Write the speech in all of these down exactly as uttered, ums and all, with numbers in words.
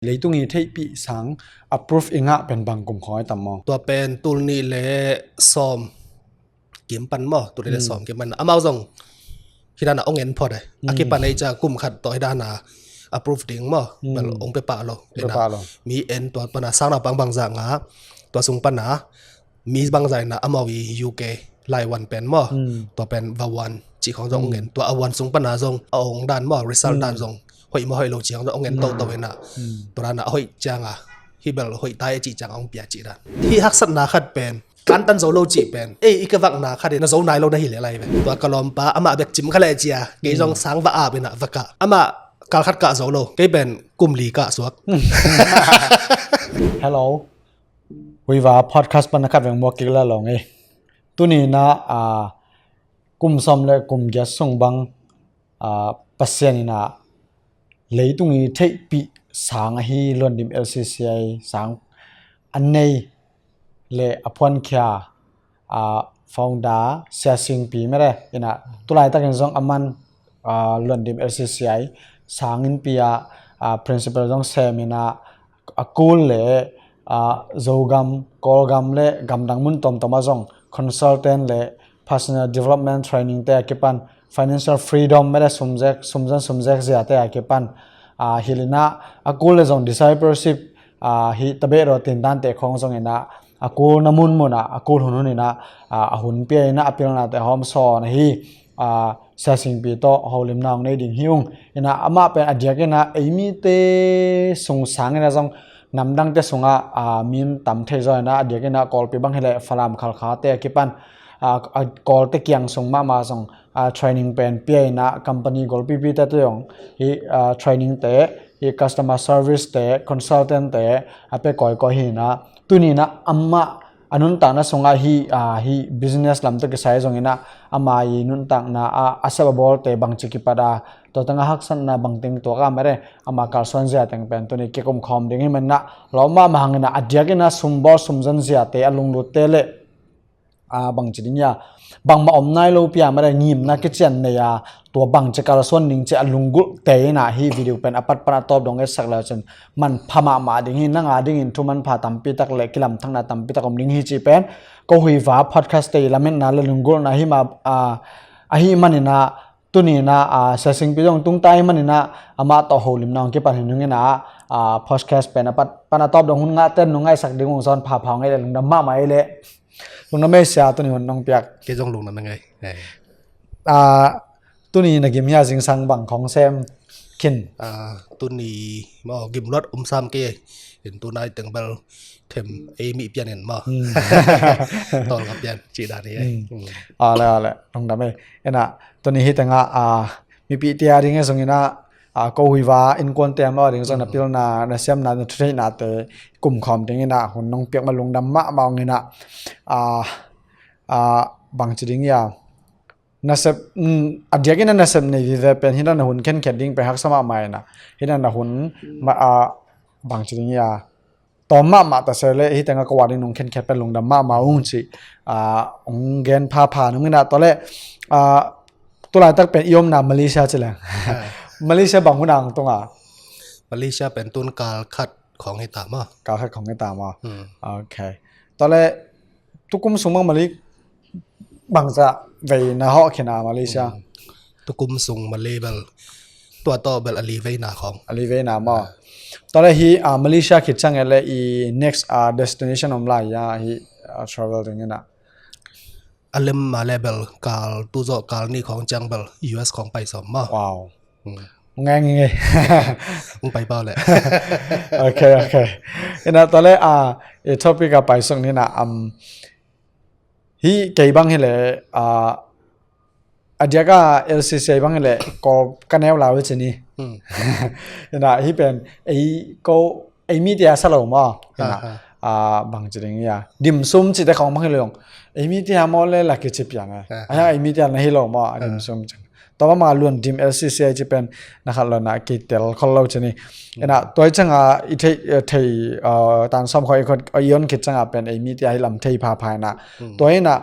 Leitung i theihpih sang approve i ngah pen bang kum khawng i tam maw? Tua pen tul nih le sawm kim pan maw, tul nih le sawm kim pan. Amau zong hih dana ong en phot e. A kipan ei cia kum khat tawh hih dana approve ding maw. Bel ong pia pah lo. Ong pia pah lo. Mi en tua pana sang naupang bangzah ngah, tua sung pana mi bangzah ina amau i U K lai wan pen maw. Tua pen va wan cih khawng zong ong en. Tua a wan sung pana zong a ong dan maw, result dan zong hoih maw hoih lo cih khawng zong ong en toto ina. Tua dana a hoih cianga hih bel hoih tai a cih cianga ong pia cih dan. Hih haksatna khat pen kantan zo lo cih pen ei i ka vakna khat in na zo nai lo na hi leh lai ve. Tua ka lawmpa amah bek cim kha leh cia kei zong sang va ap ina va kah. Amah kal khat kah zo lo, kei pen kum li kah suak. Hello. Huiva podcast pan a khat veng muak kik la lo ngei. Tuni ina, ah, kum sawm le kum giat sung bang, ah, Pasian ina leitung i theihpih sang ahi Luandim L C C I sang a nei le a phuankhia, ah, founder Sia Singpi mede ina tulai takin zong aman, ah, Luandim L C C I sang innpi a, ah, principal zong sem ina a kul le, ah, Zogam, Kawlgam le gamdang mun tuamtuam ah zong consultant le personal development training te a kipan, financial freedom mede sumzek, sumzan sumzek zia te a kipan, ah, hilh ina a kul le zong discipleship, ah, hi tabeh ro tindan te khawng zong ina a kul na munmun ah, a kul hunhun ina, ah, a hun pia ina a pilna te hawm sawn ahi, ah, Sia Singpi tawh holimna ong nei ding hi ung. Ina amah pen a diak ina ei mite sung sang ina zong namdangte sungah, ah, mi tam thei zaw ina a diak ina Kawlpi bang hileh Falam Khalkha te a kipan, ah, a Kawlte kiang sung mahmah zong, ah, training pen pia ina company golpipi te tu zong hi, ah, training te hi customer service te consultant te a pia kawikawi hi ina tuni ina amah a nuntakna sungah hi, ah, hi business lam tawh kisai zong ina ama i nuntakna a, a sep a bawlte bangci kipat a tua tanga haksatna bangting tuak a mede ama kalsuan zia teng pen tuni kikum khawm ding hi man ina lawm mahmah hang ina a diak ina sumbawl sumzan ziate a lunglutte le, ah, bangci ding ia bangmah om nai lo pia mede ngimna kician nei a tua bangci kalsuan ning ci a lunggulhte ina hi video pen a pat pan a tawp dong etsak le cin manpha mahmah ding hi nanga dingin thu manpha tampi tak le kilamthakna tampi tak om ding hi ci pen ko Huiva podcast te i lametna le lunggulhna hi ma, ah, ahi man ina tuni ina, ah, Sia Singpi zong tungta hi man ina amah tawh holimna ong kipan hi nung ina, ah, podcast pen a pat pan a tawp dong hun ngah ten nung ngaisak ding ung zawn phapha ong ei le lungdam mahmah ei le. Lungdam ei Sia tuni hun nong piak. Kei zong lungdam ei ngei. Ah, tuni na gim hia zingsang bang khawng sem khin. Ah, tuni maw gimluat um sam kei in tunai teng bel them ei mi pian in maw. Tawlnga pian cih dan hi ei. Ah, le, ah, le, lungdam ei. Ina tuni hi tengah, ah, mipihte a ding e zong ina, ah, ko Huiva innkuante amau a ding zong na pilna na siamna na thutheihnate kum khawm ding ina hun nong piak ma lungdam mahmah ong ina, ah, ah, bangci ding ia nasep, mm, a diak ina nasep nei vive pen hi na na hun khenkhet ding pen haksa mahmah ina hi na na hun ma, ah, bangci ding ia tawm mahmah ta se le hi tengah ko a ding nong khenkhet pen lungdam mahmah ung ci, ah, ong gen phapha nung ina tawh le, ah, tulaitak pen i omna Malaysia ci leng. Malaysia bang hun ang tunga? Malaysia pen tun kal khat khawng hi ta maw. Kal khat khawng hi ta maw. Okay. Tawh le tukum sung bang Malay bangzah vei na hawh khin a Malaysia? Tukum sung Malay bel tua tawh bel a li veina khawng. A li veina maw. Tawh le hi, ah, Malaysia khit ciang e le i next, ah, destination om lai ia hi, ah, travel ding ina? A lem ma le bel kal tu zawh kal nih khawng ciang bel U S khawng pai sawm maw. Wow. Ngai ngai. Ung pai pau le. Okay, okay. Ina tawh le, ah, i topic a pai sung ni ina, um, hi kei bang hi le, ah, a diak a L C C I bang hi le ko ka neu lau i ci ni. Ina hi pen ei ko ei mite a sa lo maw. Ina, ah, bangci ding ia dim sum cite khawng bang hi lo zong ei mite a maw le la kici piang e. Ai ei mite a na hi lo maw a dim sum cin. Tua bang ma Luandim L C C I ci pen na khat lo na kitel khol lo ci ni. Ina tua i cianga i thei, eh, thei, eh, tan sawm khawng i khawng i on khit cianga pen ei mite a hi lam thei phapha ina. Tua ina,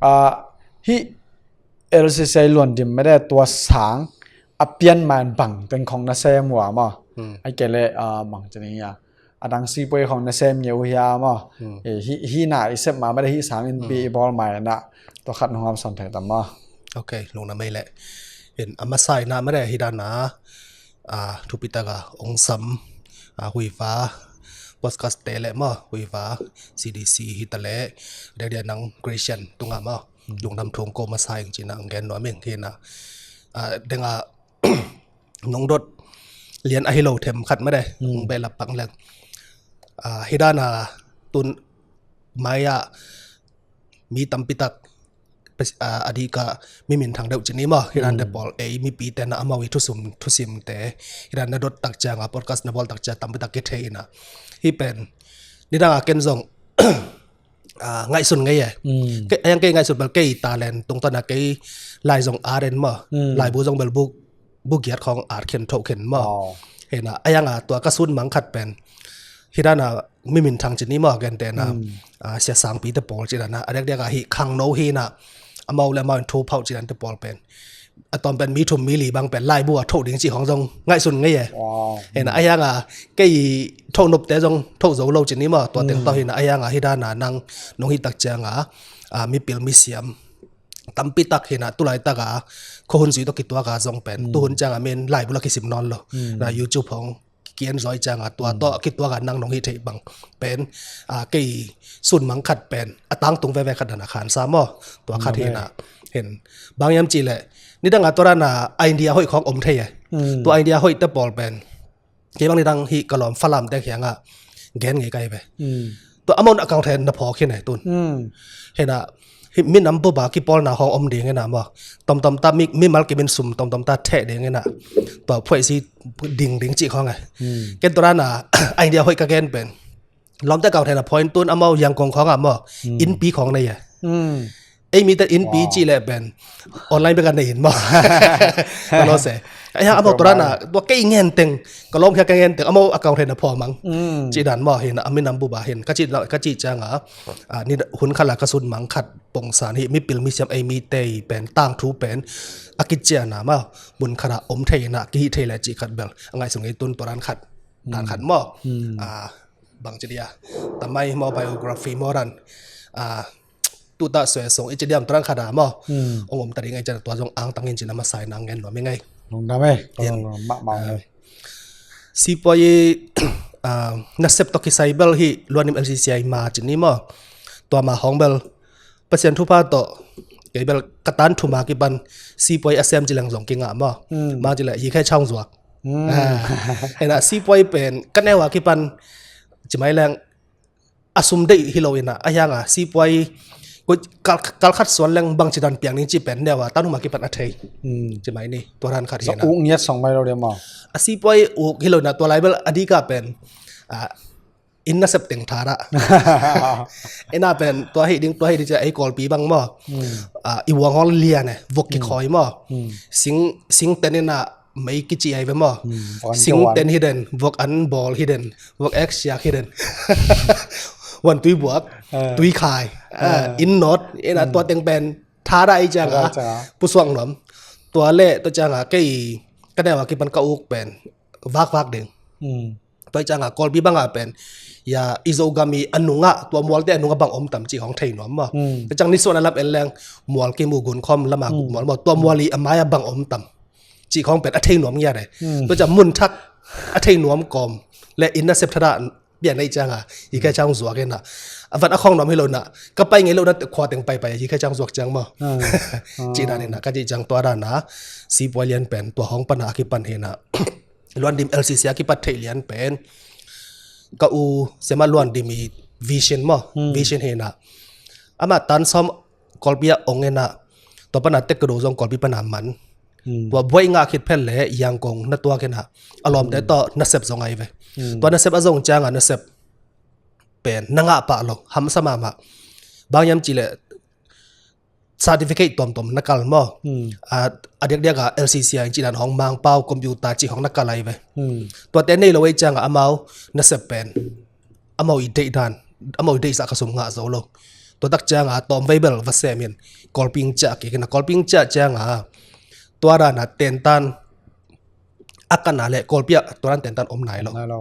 ah, hi L C C I Luandim mede tua sang a pian man bang teng khawng na sem ua maw. Hmm. Ai kei le, ah, bang ci ni a, a dang sipuai khong na sem ngei uh hia maw? Hmm. Eh, hi, hi na i sep ma mah de, hi sang in pi i bawl ma na, tua khat nung am son thei tam maw? Ok, lungdam ei le. In a masa in a mah de hi dan a, ah, thupi tak a ong sam, ah, Huiva podcast te le maw, Huiva C D C hi ta le, dia dia nang Christian tung a maw. Hmm. Lungdam thu ko masa ing ci na ong gen nuam ing hi na. Ah, deng a nong dot lian ahi lo them khat mah de, hmm, nong behlap pak leng. Ah, hi dan a tun mai a mi tampi tak, ah, a dik a mi minthang deuh ci ni maw, hi dan te pawl ei mipi te na amau i thusim, thusim te, hi dan na dot tak ciang a, podcast na bawl tak ciang tampi tak kithei in a. Hi pen, nidang a ken zong, ah, ngaihsun ngei e. Mm. Kei, a yang kei ngaihsun bel kei talent tungtawn a kei lai zong at en maw. Mm. Laibu zong bel bu, bu giat khong at khen tho khen maw. Oh. Hi na, a yang a tua ka sun mang khat pen. Hi dan a mi minthang ci ni maw, gen te na. Mm. Ah, Sia Sangpi te pawl ci dan a. A diak diak a hi khangno hi na. Amau le amau in thu phauh ci dan te pawl pen. A tawm pen mi thum mi li bang pen laibu a thoh ding ci khong zong ngaihsun ngei e. Wow. Hi na, a yang a kei thoh nop te zong thoh zo lo ci ni maw, tua teng tawh hi na, a yang a hi dan a nang nong hi tak ciang a, ah, mipil misiam tampi tak hi na, tulai tak a khuahun zui tawh kituak a zong pen, tuhun ciang a min laibu la kisim nawn lo. Hmm. Na YouTube hong kienjoy ciang a tua tawh kituak a nang nong hi thei bang pen, ah, kei sun mang khat pen a tangtung veve khat dan a khan sa maw, tua khat hi na. Hin bang hiam ci le, nidang a tua dan a idea hoih khong om thei e. Hmm. Tua idea hoih te pawl pen kei bang nidang hi ka lawm Falam te kiang a gen ngei kai ve. Hmm. Tua amau na account hen na phawk hi na tun. Hmm. Hi na, hi minam bup a kipawlna khong om ding hi na maw. Tomtom ta mi, mimal kimin sum tomtom ta theh ding hi na. Tua phuaisi ding ding ci khong e. Hmm. Ken tua dan a idea hoih ka gen pen, lawmte account hen a phuah in tun amau Yangon khong a maw. Hmm. Innpi khong nei e. Hmm. Ei mite innpi ci le pen online bek a nei in maw. Ka lo se. Ai ha, amau tua dan a, tua kei ngen teng, ka lawm khia ka ngen teng, amau account hen a phuah mang. Hmm. Ci dan maw, hin a minam bup a hin. Ka ci, ka ci ciang a, ah, ni hun khat la ka sun mang khat pongsan hi, mipil misiam ei mite pen, tangthu pen, a kician a maw, mun khat a om thei na, kihi thei le ci khat bel. A ngaihsun ngei tun tua dan khat, dan khat maw. Hmm. Ah, bang ci dia. Tamai maw, biography maw dan. Ah, tuta sue song i ci diam tua dan khat a maw. Hmm. Ong om ta ding ai cian tua zong angtang in ci na masa in a ngen nuam i ngei. Lungdam e. Yen. Lungdam mahmah e. Sipuai, ah, nasep tawh kisai bel hi Luandim L C C I ma ci ni maw. Tua ma hong bel Pasian thupha tawh kei bel ka tan thum a kipan sipuai a sem ci leng zong kingah maw. Hmm. Ma ci le hi khai chang zuak. Hmm. Ah, hi na sipuai pen ka neu a kipan ci mai leng a sum deih hi lo in a, a hiang a sipuai kal, kal khat suan leng bang ci dan piang ning ci pen neu a tan huma kipan a thei. Hmm. Ci mai ni, tua dan khat hi na. Uk ngiat song mai lo dia maw. A sipuai uk hi lo in a, tua lai bel a dik a pen, ah, inn nasep teng tha dah. Inn a pen tua hi ding, tua hi ding ci a, ei Kawlpi bang maw. Hmm. Ah, i uang hong lian e, vok kikhawi maw. Hmm. Sing, sing ten in a mei kici ai ve maw. Hmm, sing ten hi den, vok an bawl hi den, vok ek siak hi den. Wan tui buak, tui khai, ah, inn nawt, inn a tua teng pen tha dah i ciang a, pusuak nuam. Tua le, tua ciang a, kei, ka neu a kipan ka uk pen, vak vak ding. Hmm. Tua i ciang a, Kawlpi bang a pen, ya, i Zogam i a nung a, tua mualte a nung a bang om tam ci hong thei nuam maw. Hmm. Tua ciang nisuan a lam en leng, mual kimu gun khawm lam a guk mual maw, tua mual i a mai a bang om tam ci khong pen a thei nuam ngiat e. Hmm. Tua ciang mun thak a thei nuam kawm le inn nasep tha dah pian na i ciang a, hi khai ciang zuak in a. A van a khawng nuam hi lo in a, ka pai ngei lo in a khua teng pai pai hi khai ciang zuak ciang maw. Hmm. Ci dan in a, ka ci ciang tua dan a, sipuai lian pen tua hong pan a kipan hi na. Luandim L C C a kipat theih lian pen ka u Siama Luandim i vision maw. Hmm. Vision hi na. Amah tan sawm Kawlpi ah ong in a, tua pan a tek ka do zong Kawlpi pan a man. Hmm. Tua buai ngah khit phet le Yangon na tuak in a, a lawmte tawh nasep zong ai ve. Hmm. Tua nasep a zong ciang a nasep pen na ngah pah lo, hamsa mahmah. Bang hiam ci le certificate tuamtuam na kal maw. Hmm. A, a diakdiak a L C C a in ci dan hong Mangpau computer ci hong na kal ai ve. Hmm. Tuate nei lo ei ciang a amau nasep pen amau i deih dan, amau i deihzah ka sum ngah zo lo. Tua tak ciang a tawm vei bel va sem in Kawlpi ong ciah kik in a, Kawlpi ong ciah ciang a tua dan a tentan a kana le Kawlpi ah tua dan tentan om nai lo. Nai lo.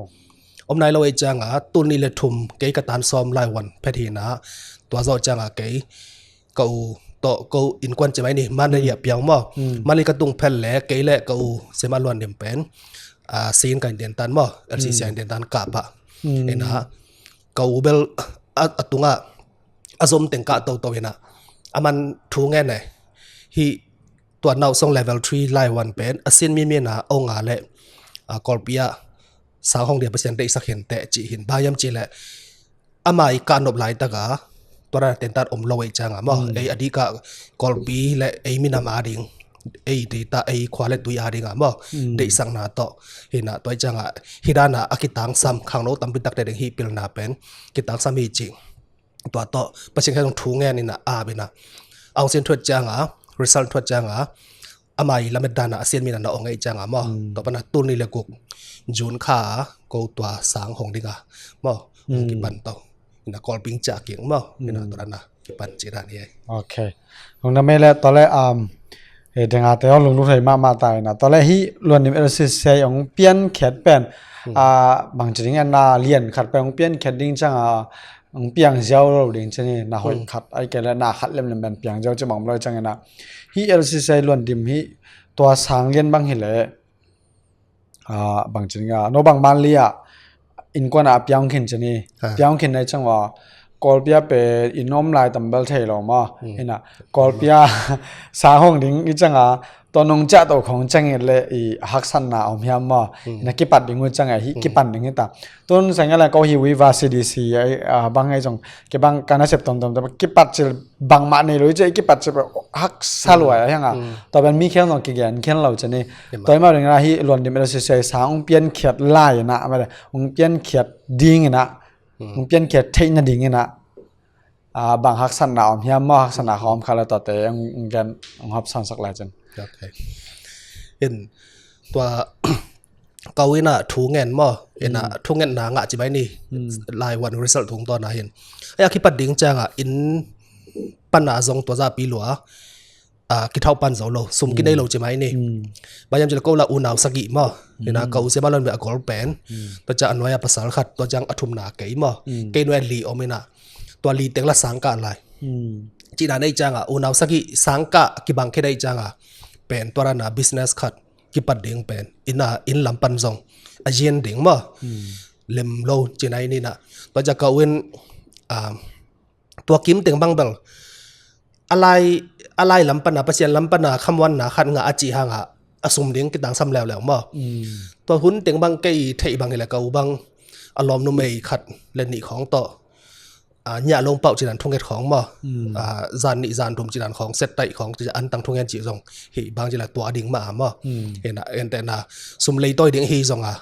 Om nai lo ei cianga tul nih le thum kei ka tan sawm lai wan phet hina, tua zawh cianga kei ka u tawh ko innkuan ci mai ni, Mandalay ah piang maw. Mandalay ka tung phet le kei le ka u Sema Luan Dim pen, ah, sin ka in tentan maw, L C C in tentan kah pah. Ina ka u bel a, a tungah a zom teng kah toto ina a man thu ngen e. Hi tua nausong level three lai wan pen a sin mi mina onga le, ah, Kawlpi ah sang hong dia Pasian deihsak hin teh ci hin. Bang hiam ci le ama i kah nop laitaka tua dan tentan om lo ei cianga maw. Ei a dikah Kawlpi le ei minam a ding, ei deita ei khua le tui a dinga maw, deihsakna tawh hina tua ei cianga hi dana a kitangsam khangno tampi takte ding hi pilna pen kitangsam hi ci. Tua tawh Pasian khe zong thu ngen ina a bina aung sin thuat cianga, result thuat cianga ama i lamet dana a sin mina na ong ei cianga maw. Tua pana tul nih le guk June kha ko tua sang hong dinga maw, kipan to ina Kawlpi cia kiang maw, ina tua dana kipan ci dan hi ei. Ok. Hong na mei le tua le, um, e, denga te hong lunglut hei mahmah ta ina tua le hi Luan Dim L C C hong pian khiat pen, ah, bang ci ding ina lian khat pen hong pian khiat ding cianga hong piang ziau lo ding ci ni, na hoih khat ai ke le na khat lemlem pen piang ziau ci bang lo ciang ina. Hi L C C Luan Dim hi tua sang lian bang hi le, ah, bang ci ding a no bang Mandalay ah innkuan ah piang khin ci ni. Piang khin nei ciang wa Kawlpi ah pe in om lai tam bel thei lo maw. Ina Kawlpi ah sang hong ding i cianga tua nong ciah to khong ciang i le i haksatna om hiam maw. Ina kipat ding u cianga hi kipan ding hi ta. Tun seng a le ko hi Viva C D C ai, ah, bang ai zong kibang kana sep tomtom kipat cil bangmah nei lo i ci kipat cil haksa lua a hianga. Tua ben mi khian zong kigen khian lo ci ni. Tua i mau ding na hi Luan Dim L C C sang hong pian khiat lai ina, ama le hong pian khiat ding ina, hong pian khiat theihna ding ina, ah, bang haksatna om hiam maw, haksatna khawm kha le tua te hong gen hong hapsan sak lai cin. Ok. In tua kau ina thu ngen maw, ina thu ngen na ngah ci mai ni. Lai wan result thung to na hin. Ai a kipat ding cianga in pana zong tua za pi lua, ah, kithauh pan zo lo, sum kinei lo ci mai ni. Bang hiam ci le ko la unau sagih maw. Ina ka u Sema Luan Dim a gol pen. Tua ciang a nuai a pasal khat, tua ciang a thumna kei maw. Kei nuai li om ina tua li teng la sang kah lai. Cina nei cianga unau sagih sang kah kibang khe nei cianga pen tua dana business khat kipat ding pen ina in lam pan zong a zian ding maw. Lem lo cina i nina tua ciang ka u in, ah, tua kim teng bang bel a lai, a lai lam pana, Pasian lam pana khamuanna khat ngah a cih hanga a sum ding kitangsam leuleu maw. Tua hun teng bang kei theih bang hi le ka u bang a lawm numei khat le nih khawng tawh, ah, niah longpauh cinan thunget khawng maw. Ah, zan nih zan thum cinan khawng set taih khawng ci an tang thungen cih zong hi bang ci la tua ding mah a maw. Ena, entehna sum leitawi ding hi zonga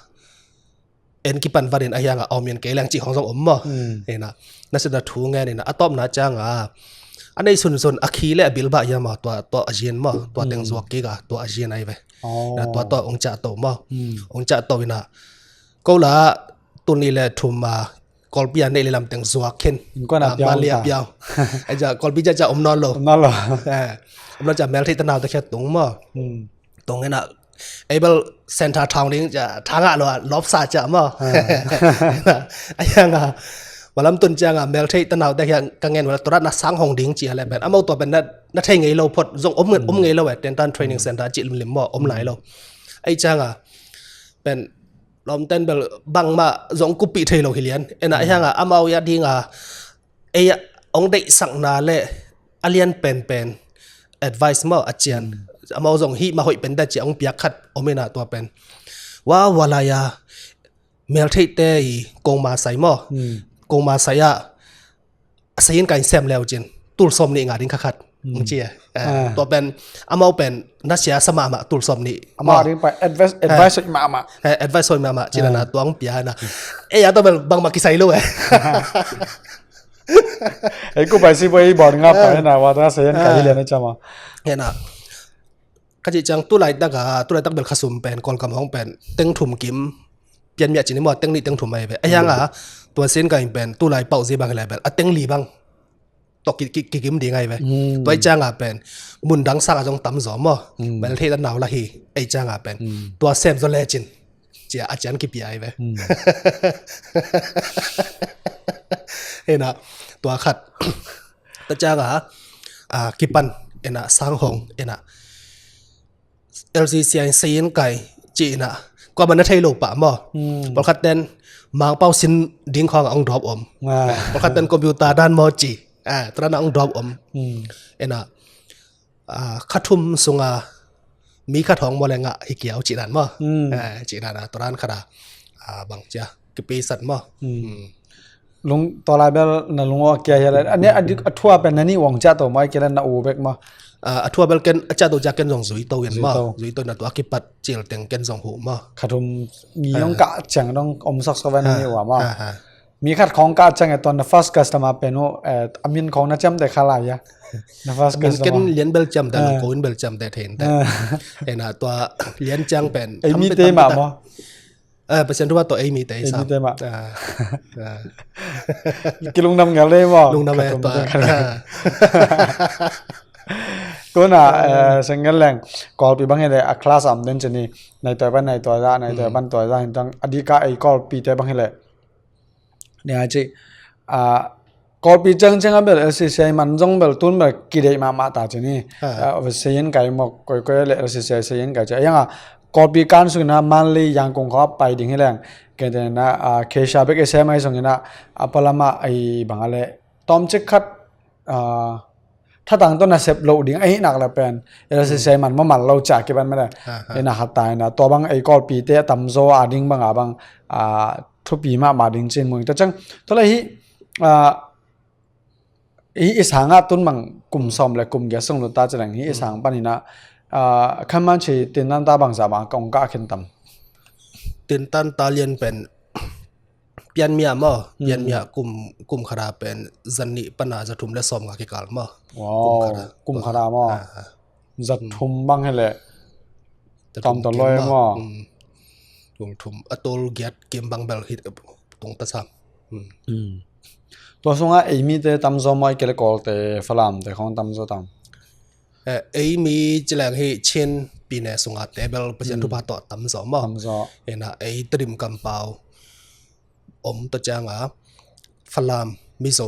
en kipan vanin a hianga a om in kei leng cih khawng zong om maw. Ena, na sitna thu ngen ina a tawpna cianga a nei sunsun a khi le a bilbah hiam maw, tua, tua a zian maw, tua teng zuak kik a, tua a zian ai ve. Na tua tawh ong ciah to maw. Ong ciah to ina ko la tuni le thum a Kawlpi a neih le lam teng zuak khin. Innkuan a piau Mandalay a ta. Piau. Aja Kawlpi ciacia om nawn lo. Om nawn lo. Eh, om nawn cia mel theih tanau ta khia tung maw. Tung ina ei bel center town ding cia thangah lo a lawpsa cia maw. A hianga valam tun cianga mel theih tanau ta khia ka ngen wala turat na sang hong ding cia le pen amau tua pen na, na thei ngei lo phot zong om, om ngei lo eh, tentan training center cih limlim maw om lai lo. Ei cianga pen lawmten bel bangmah zong kuppih thei lo hi lian. Ena hianga amau ya dinga ei ong deihsakna le a lian penpen advice maw a cian. Amau zong hih mah hoih pente cia ong piak khat om ina tua pen. Wa, wa lai a mel theihte i kongma sai maw. Kongma sai a a sayin ka in sem leu cin tul sawm nih nga ding kha khat. Ong ci e. Eh, tua pen amau pen na sia sa mahmah tul sawm nih. Amau ding pa advice, advice hoih mahmah. Eh, advice hoih mahmah cina na tuang pia na. Eh, ya tua pen bangmah kisai lo eh. Ei ku pai si bo ei bawl nga pai na wa ta sayin ka hi lian e cama. Ena ka cih ciang tulaitak a, tulaitak bel khasum pen Kawlgam hong pen teng thum kim pian miah cini maw, teng nih teng thum ai ve. A hianga tua sin ka in pen tulai pauh zi bang hilai bel a teng li bang tawh ki- ki- kikim ding ahi ve. Tua i cianga pen mundang sanga zong tamzaw maw. Bel thei ta nau la hi, ei cianga pen tua sem zaw lecin cia a cian kipia ahi ve. Ena tua khat ta cianga a kipan ena sang hong ena L C C I sayin kai ci ina kua ban na thei lo pah maw. Pawlkhat ten Mangpau sin ding khawng a ong dawp om. Pawlkhat ten computer dan maw ci. Tua dan a ong dawp om. Ena kha thum sunga mi khat hong maw le ngah hi kiau ci dan maw. Ci dan a tua dan khat a bang cia kipisat maw. Lung tawlai bel na lung a kia hiala a ne a thua pen na ni wang cia to mai kia na u bek maw. A thua bel ken a cia to cia ken zong zui to yan maw. Zui to na tua kipat cil teng ken zong hu maw. Kha thum mi ong ka ciang dong om sak sak ven na ni wa maw. Mi khat khong ka ciang e ton na first customer pen u a min khong na ciam te kha lai ya. Na first customer ken lian bel ciam te lung ko in bel ciam te thein te. Ena tua lian ciang pen ei mi te ma maw. Pasian thupha tawh ei mite ei sam. Kilungnam ngal le maw. Lungnam e tua. Tuna sengel leng Kawlpi bang hi le a class am den cini nai tua ban nai tua za nai tua ban tua za hin tang a dika ei Kawlpi te bang hi le. Nia ci Kawlpi ciangciang a bel L C C I man zong bel tun bel kideih mahmah ta ci ni. Sayin kai mawk koikoi le L C C I sayin kai ci a ianga Kawlpi kan sungina Manli Yangkung khaw a pai ding hi leng keitena Keisha bek i sem ai sungina a palama ai banga le tawmcik khat thatang tawh nasep loh ding ahi nak le pen L C C I man mamal lo ca kiban mele. Ina khat ta ina tua bang ei Kawlpi te a tamzaw a ding banga bang thupi mahmah ding cin muing ta ciang tua le hi hi i sanga tun bang kum sawm le kum gia sung luta cileng hi i sang panina khanman ci tintan ta bang za bang kong ka khin tam. Tintan ta lian pen pian mia maw pian mia kum kum khara pen zan nih pana za thum le sawm nga kikal maw. Kum khara maw. Za thum bang hele. Tam ta loi maw. Tung thum a tol giat kim bang bel hit tung ta sam. Tua sunga ei mite tamzaw maw ei kele Kawlte Falamte khong tamzaw tam. Ei mi cileng hi Chin pine sunga te bel Pasian thupha tawh tamzaw maw. Ena ei Tedim kampau om ta cianga Falam Mizo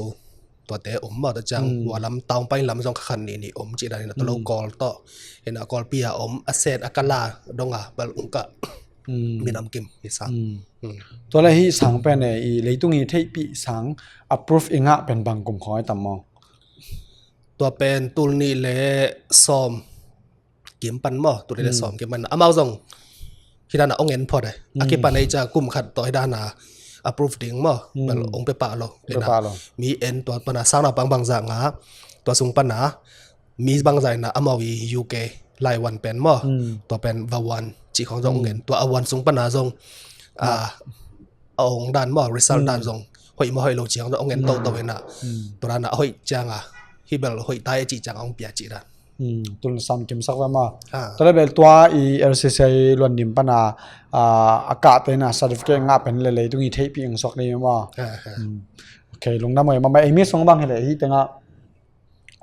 tuate om maw ta ciang hua lam taung pain lam zong kha khan ni ni om ci dan ina tolo Kawl tawh ina Kawlpi a om a set a kala donga bal ungka minam kim hi sa. Tua le hi sang pen e i leitung i theihpih sang approve i ngah pen bang kum khong ai tam maw. Tua pen tul nih le sawm kim pan maw tul nih le sawm kim pan amau zong hidana ong en phot e a kipan ei ca kum khat tawh hidana approve ding maw bel ong pe pah lo. Mi en tua pana sang na pang bang za nga tua sung pana mi bang za ina amau i U K lai wan pen maw tua pen va wan ci khong zong ong en tua a wan sung pana zong a a ong dan maw result dan zong hoih maw hoih lo ciang zong ong en toto ina tua dan a hoih cianga hi bel hoih tai a ci ciang ong pia ci dan. Tun sam kim sak ve maw. Tua le bel tua i L C C I luan dim pana a kah te ina certificate ngah pen le leitung i theihpih ing suak ni maw. Okay lungdam oi mama ei mi sung bang hi le hi tenga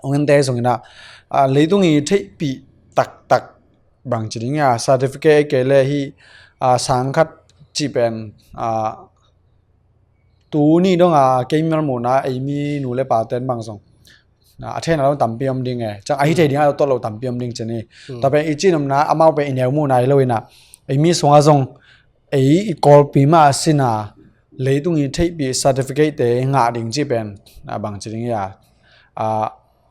ong en te sung ina leitung i theihpih taktak bang ci ding a certificate ei kei le hi sang khat ci pen tuni donga kei mial muhna ei mi nu le pa ten bang zong a thena lo tampi om ding e cang ahi thei ding a tawh lo tampi om ding ci ni. Tua pen i cinomna amau pen i neu muhna hi lo ina ei mi sunga zong ei i Kawlpi mah a sina leitung i theihpih certificate te ngah ding ci pen bang ci ding ia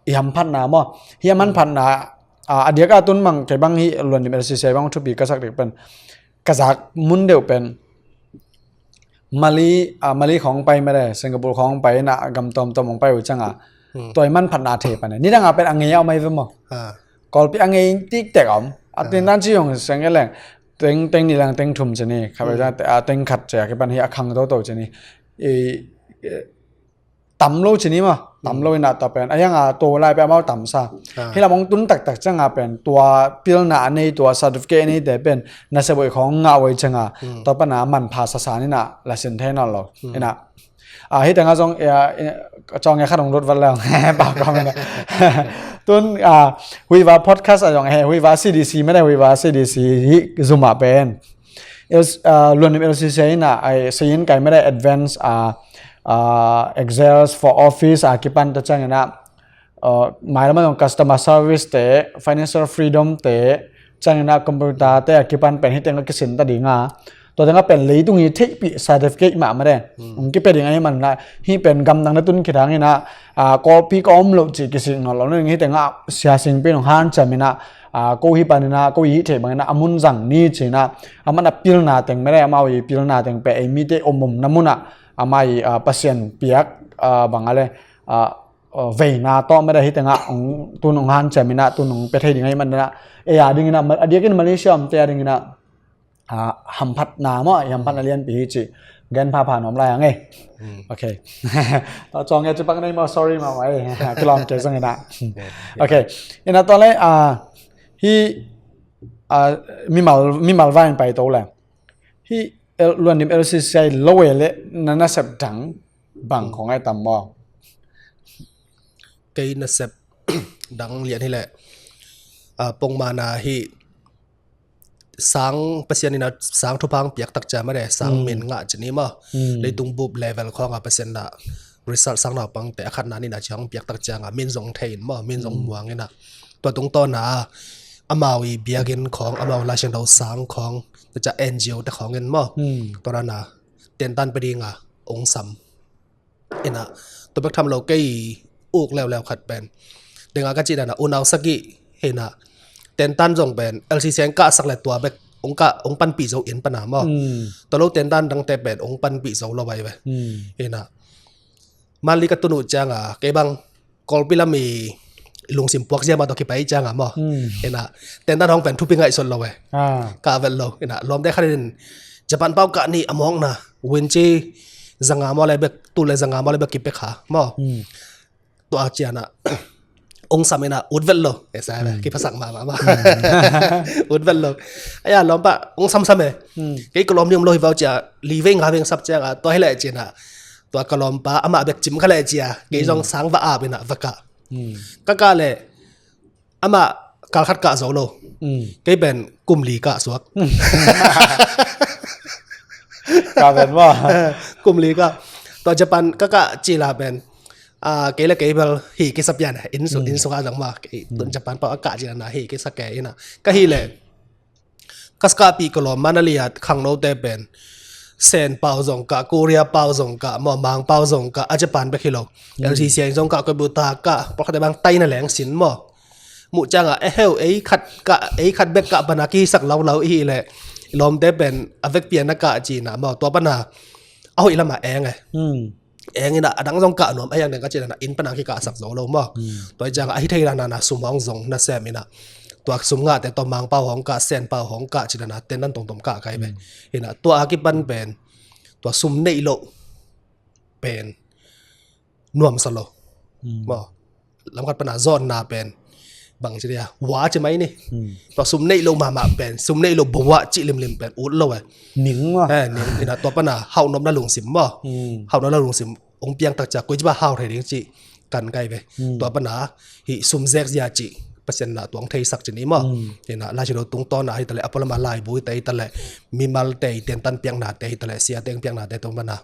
i hamphatna maw hi hamphatna a diaka tun bang kei bang hi luan dim L C C I bang thupi ka sak dek pen ka zak mun deuh pen Mali a Mali khong pai mele Singapore khong pai na gam tawmtawm hong pai uh canga tua i manphatna thei pane nidanga pen a ngei a om ai ve maw. Kawlpi a ngei tiktek a om a tindan ci hong seng e leng teng teng ni lang teng thum ci ni kha bai a teng khat ci a kipan hi a khang toto ci ni tam lo ci ni maw. tam lo inah tua pen a hianga tua lai pen amau tamsa. Hi lam hong tun taktak cianga pen tua pilna a nei, tua certificate a neite pen nasep hoih khawng ngah uh hi cianga tua pana manpha sasan inah lasin thei nawn lo inah. Hih tengah zong cawng e khat hong lut vat leng pau kawm inah. Tun huiva podcast ah zong he huiva C D C mede huiva C D C hih zumah pen Luannim L C C inah a sayin kai mede advance a exals for office a kipan ta cianginah mailam a zong customer service te, financial freedom te, cianginah computer te a kipan pen hih tengah kisin ta dinga. Tua tengah pen leitung hi theihpih certificate mah mah de hong kipia ding ahi manlah hih pen gamdang na tun khit hanginah Kawlpi ka om loh cih kisik nawn lo nading hih tengah siasingpi in hong hanciam inah ko hi paninah ko hi theih banginah a mun zang ni cinah amah na pilna teng mede amau hi pilna teng pe ei mite om omna munah amah hi Pasian piak bang a le veina tawh mede hih tengah tun hong hanciam inah tun hong pia thei ding ahi manah ei a dinginah a diakin Malaysia omte a dinginah hamphatna maw, i hamphatna lianpi hi cih gen phapha nuam lai ang e. Okay. Tua cawng e cipak nei maw, sorry maw, kilawm kei zong inah. Okay. Inah tua le hih mimal mimal vain pai to le hih Luannim L C C a lo e le na nasep dang bang khong ai tam maw? Kei nasep dang lian hileh pongmana hih sang Pasian inah sang thupha hong piak tak cia mah de sang min ngah cini maw? Leitung bup level khawngah Pasian inah result sang naupangte a khatna nina cia hong piak tak cianga min zong thei in maw, min zong muang inah tua tungtawna amau i biakinn khawng amau Laisiangtho sang khawng tua cia N G O te khawng in maw? Tua rana tentan pe dinga ong sam. Inah tua bek tham lo kei uk leuleu khat pen denga ka cih dana unau sagih hinah tentan zong pen L C C a in kahsak le tua bek ong kah ong panpih zo in pana maw? Tua lo tentan dangte pen ong panpih zo lo vai ve. Hinah Manli ka tun uh cianga kei bang Kawlpi lam i lungsim puak zia mah tawh kipai cianga maw? Hinah tentan hong pen thupi ngaihsut lo e. Kah vet lo hinah lawmte khat in Japan pau kah nih a mawkna winci zanga maw le bek tul le zanga maw le bek kipia kha maw? Tua cianah ong sam inah ut vet lo e sa kiphasak mahmah maw? Ut vet lo. Aya lawmpa ong samsam e. Kei ka lawm ni om lo hi vau cia li vei nga vei ong sap cianga tua hileh cinah tua ka lawmpa amah bek cim kha leh cia kei zong sang va ap inah va kah. Ka kah leh amah kal khat kah zo lo. Kei pen kum li kah suak. Kah pen maw? Kum li kah. Tua Japan ka kah cila pen kei le kei bel hi kisa pian inn sungah zong maw? Tun Japan pau a kah cila na hi kisa kei inah ka hi leh ka skahpih ka lawm Manali a khangnote pen Sen pau zong kah, Korea pau zong kah maw, Mang pau zong kah, a Japan bek hi lo. L C C a in zong kah, koi buta kah, pawlkhatte bang taina leng sin maw? Muh cianga eheu ei khat kah, ei khat bek kah pana kihisak laulau i hih leh lawmte pen a vekpi a na kah cina maw? Tua pana a hoih lama eng e. Eng inah a dang zong kah nuam a hiang deng ka cih dana inn pana kikahsak zo lo maw? Tua hi cianga a hi thei dana na sum hong zong nasem inah tua sum ngahte tawh Mang pau hong kah, Sen pau hong kah cih dana tentan tongtom kah kai ve. Inah tua a kipan pen tua sum neih loh pen nuamsa lo maw? Lamkhat pana zawnna pen bang ci dia wa ci mai ni. Tua sum neih lo mahmah pen sum neih lo bowah cih limlim pen ut lo e. Ning maw? Eh, ning inah tua pana hauhnopna lungsim maw? Hauhnopna lungsim ong piang tak cia koi cipa hau thei ding cih kan kai ve. Tua pana hih sum zek zia cih Pasian na tuang theisak cini maw? Inah Laisiangtho tungtawn a hitaleh a pualama laibu hita hitaleh mimalte i tentan piaknate hitaleh siate ong piaknate tua pana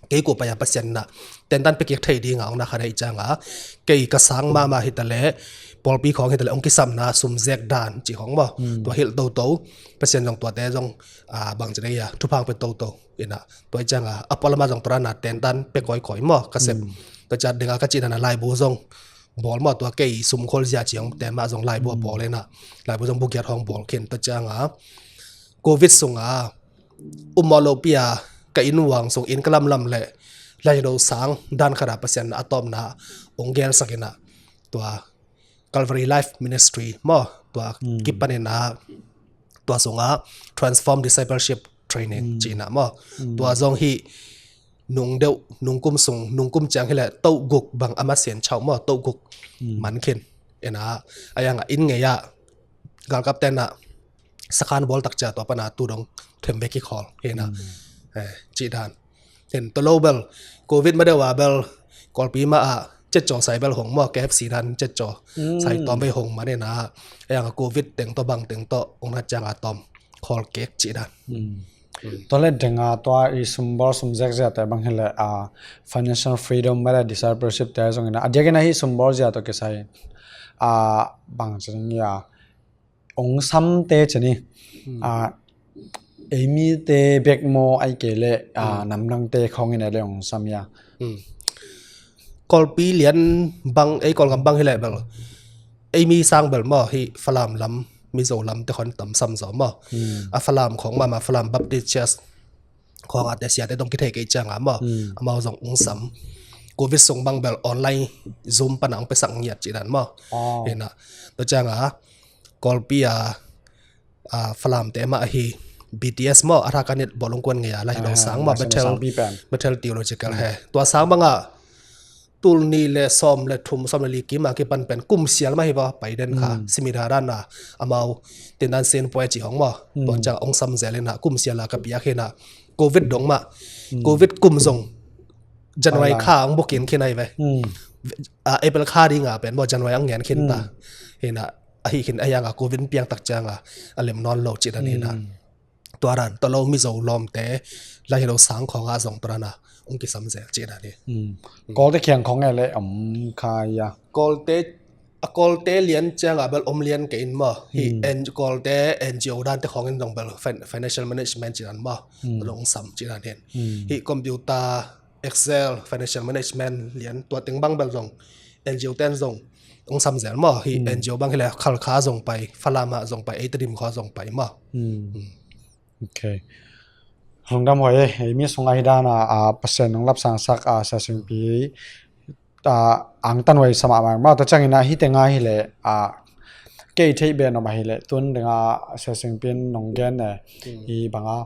kei kuh pai-a Pasian na tentan piakik thei dinga ong na khat hei cianga kei ka sang mahmah hitaleh pawlpi khawng hitaleh ong kisamna sum zek dan cih khawng maw? Tua hilh toto Pasian zong tuate zong bang ci dei a thuphang pe toto. Inah tua hi cianga a pualama zong tua dana tentan pe kawikawi maw ka sep. Tua ciat dinga ka cih dana laibu zong bawl maw, tua kei sumkhual zia ci hong te mah zong laibu a bawl inah laibu zong bukiat hong bawl khin. Tua cianga covid sunga um mawh lohpi a ka inn uang sung inn ka lamlam leh Laisiangtho sang dan khata Pasian a tawpna ong gelsak inah tua Calvary Life Ministry maw, tua kipan inah tua sunga Transform Discipleship Training cihna maw? Tua zong hi nung deuh, nung kum sung, nung kum ciang hileh toh guk bang a masian chauh maw, toh guk man khin. Ina a yang a inn ngei ah galkap ten ah sakhan bawl tak cia tua pana tu dong them bek kikhawl hina. Eh, cih dan. Hin tolo bel covid ma deuh a bel Kawlpi ma ah cetcaw sai bel hong maw, K F C dan cetcaw sai tawm bei hong man ina a yang a covid teng tawh bang teng tawh hong nat ciang a tawm khawl kek cih dan. Tua le denga tua i sumbawl sum zekzia te bang hileh a financial freedom mele discipleship te zong ina a diakin a hi sumbawl zia tawh kisai a bang cin ia ong samte cini a eimi te bek maw ai kei le a namdangte khawng ina le ong sam ia. Kawlpi lian bang ei Kawlgam bang hileh bel eimi sang bel maw hi Falam lam Mizo lam te khon tam sam zaw maw. A Falam khawng mama Falam Baptist Church khawng a te siate dong kithei kei cianga maw. Amau zong ung sam. Covid sung bang bel online Zoom pana ung pesak ngiat cih dan maw. Hina tua cianga Kawlpi a Falam te mah ahi B T S maw, a Rakanit bawlung kuan ngei a la hi lo sang maw, Bethel Theological he. Tua sang banga tul nih le sawm le thum sawm le li kim a kipan pen kum sial mah hi va pai den kha. Simi dha dan a amau tindan sen puai ci hong maw. Tuan ciang ong sam zel ina kum sial a ka piak hina covid dong mah. Covid kum zong January kha ong bukin khin ai ve. April kha dinga pen maw January ang ngen khin ta. Hina ahi khin a yang a covid piang tak cianga a lem nawn lo cih dan hina. Tua dan tolo Mizo lawmte la hi lo sang khawng a zong tua dan a ung kisam zel cih dan hi. Kawlte khiang khawng e le om kha ia. Kawlte a Kawlte lian cianga bel om lian kei in maw hi. Kawlte N G O dan te khawng in zong bel financial management cih dan maw. Long sam cih dan hin hi computer Excel financial management lian tua teng bang bel zong N G O ten zong ong sam zel maw hi. N G O bang hileh Khalkha zong pai, Falama zong pai, Eitedim khaw zong pai maw. Ok. Lungdam huai e, ei mi sungah hi dana a Pasian nong lapsangsak a Sia Singpi a angtan huai samah mang maw tua ciangin a hi tenga hileh a kei theih ben om a hileh tun denga Sia Singpi in nong gen e hi banga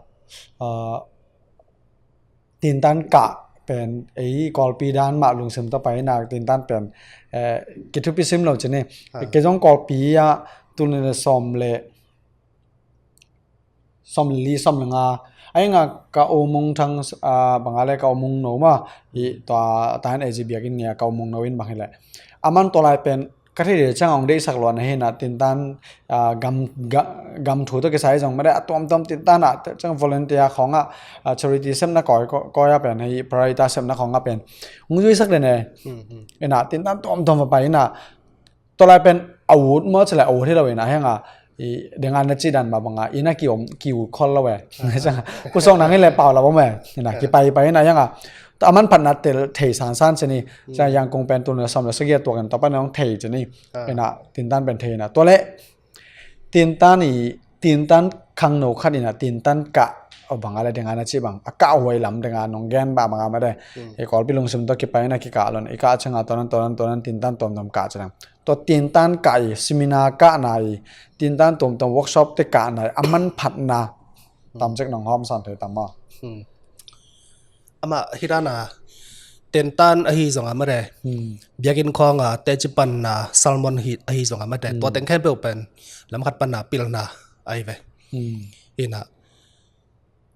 tintan kah pen ei Kawlpi dan mah lungsim tawh pai ina tintan pen kithupi sim lo cini. Kei zong Kawlpi ah tul nih le sawm le sawm le li sawm le nga a inga ka omong thang banga le ka omong no ma i tua tahan A G biakin nia ka omong no in bang hileh a man tua lai pen ka thei deuh ciang ong deihsak luan ahi na tintan gam thu tawh kisai zong mede a tuamtuam tintan ah ciang volunteer khawngah charity sepna kawi a pen hei Prarita sepna khawngah pen ong zuisak den e. Ina tintan tuamtuam va pai ina tua lai pen a ut maw ci lai a ut hi lo ina heng a i dengan na ci dan ma banga ina ki om ki ut khol lo e. Kusawng nang in le pau la bom e ina ki pai pai ina heng a a man phatna tel thei sansan ci ni. Ciang yang kong pen tul na sawm le sagia tuak in tua pan ong thei ci ni. Ina tintan pen thei ina tua le tintan i tintan khangno khat ina tintan kah a banga le dengan na ci bang a kah huai lam dengan nong gen ba banga mede. I Kawlpi lungsim tawh kipai ina kikah lon i kah cianga tuanan tuanan tuanan tintan tuamtuam kah ci dang tua tintan kah i seminar kah na i tintan tuamtuam workshop te kah na i a man phatna tamcek nong hawm san thei tam maw? Amah hi dana tentan ahi zonga mare biakin khawnga teci panna salmon hi ahi zonga mate tua teng khempeuh pen lam khat panna pilna ahi ve. Ina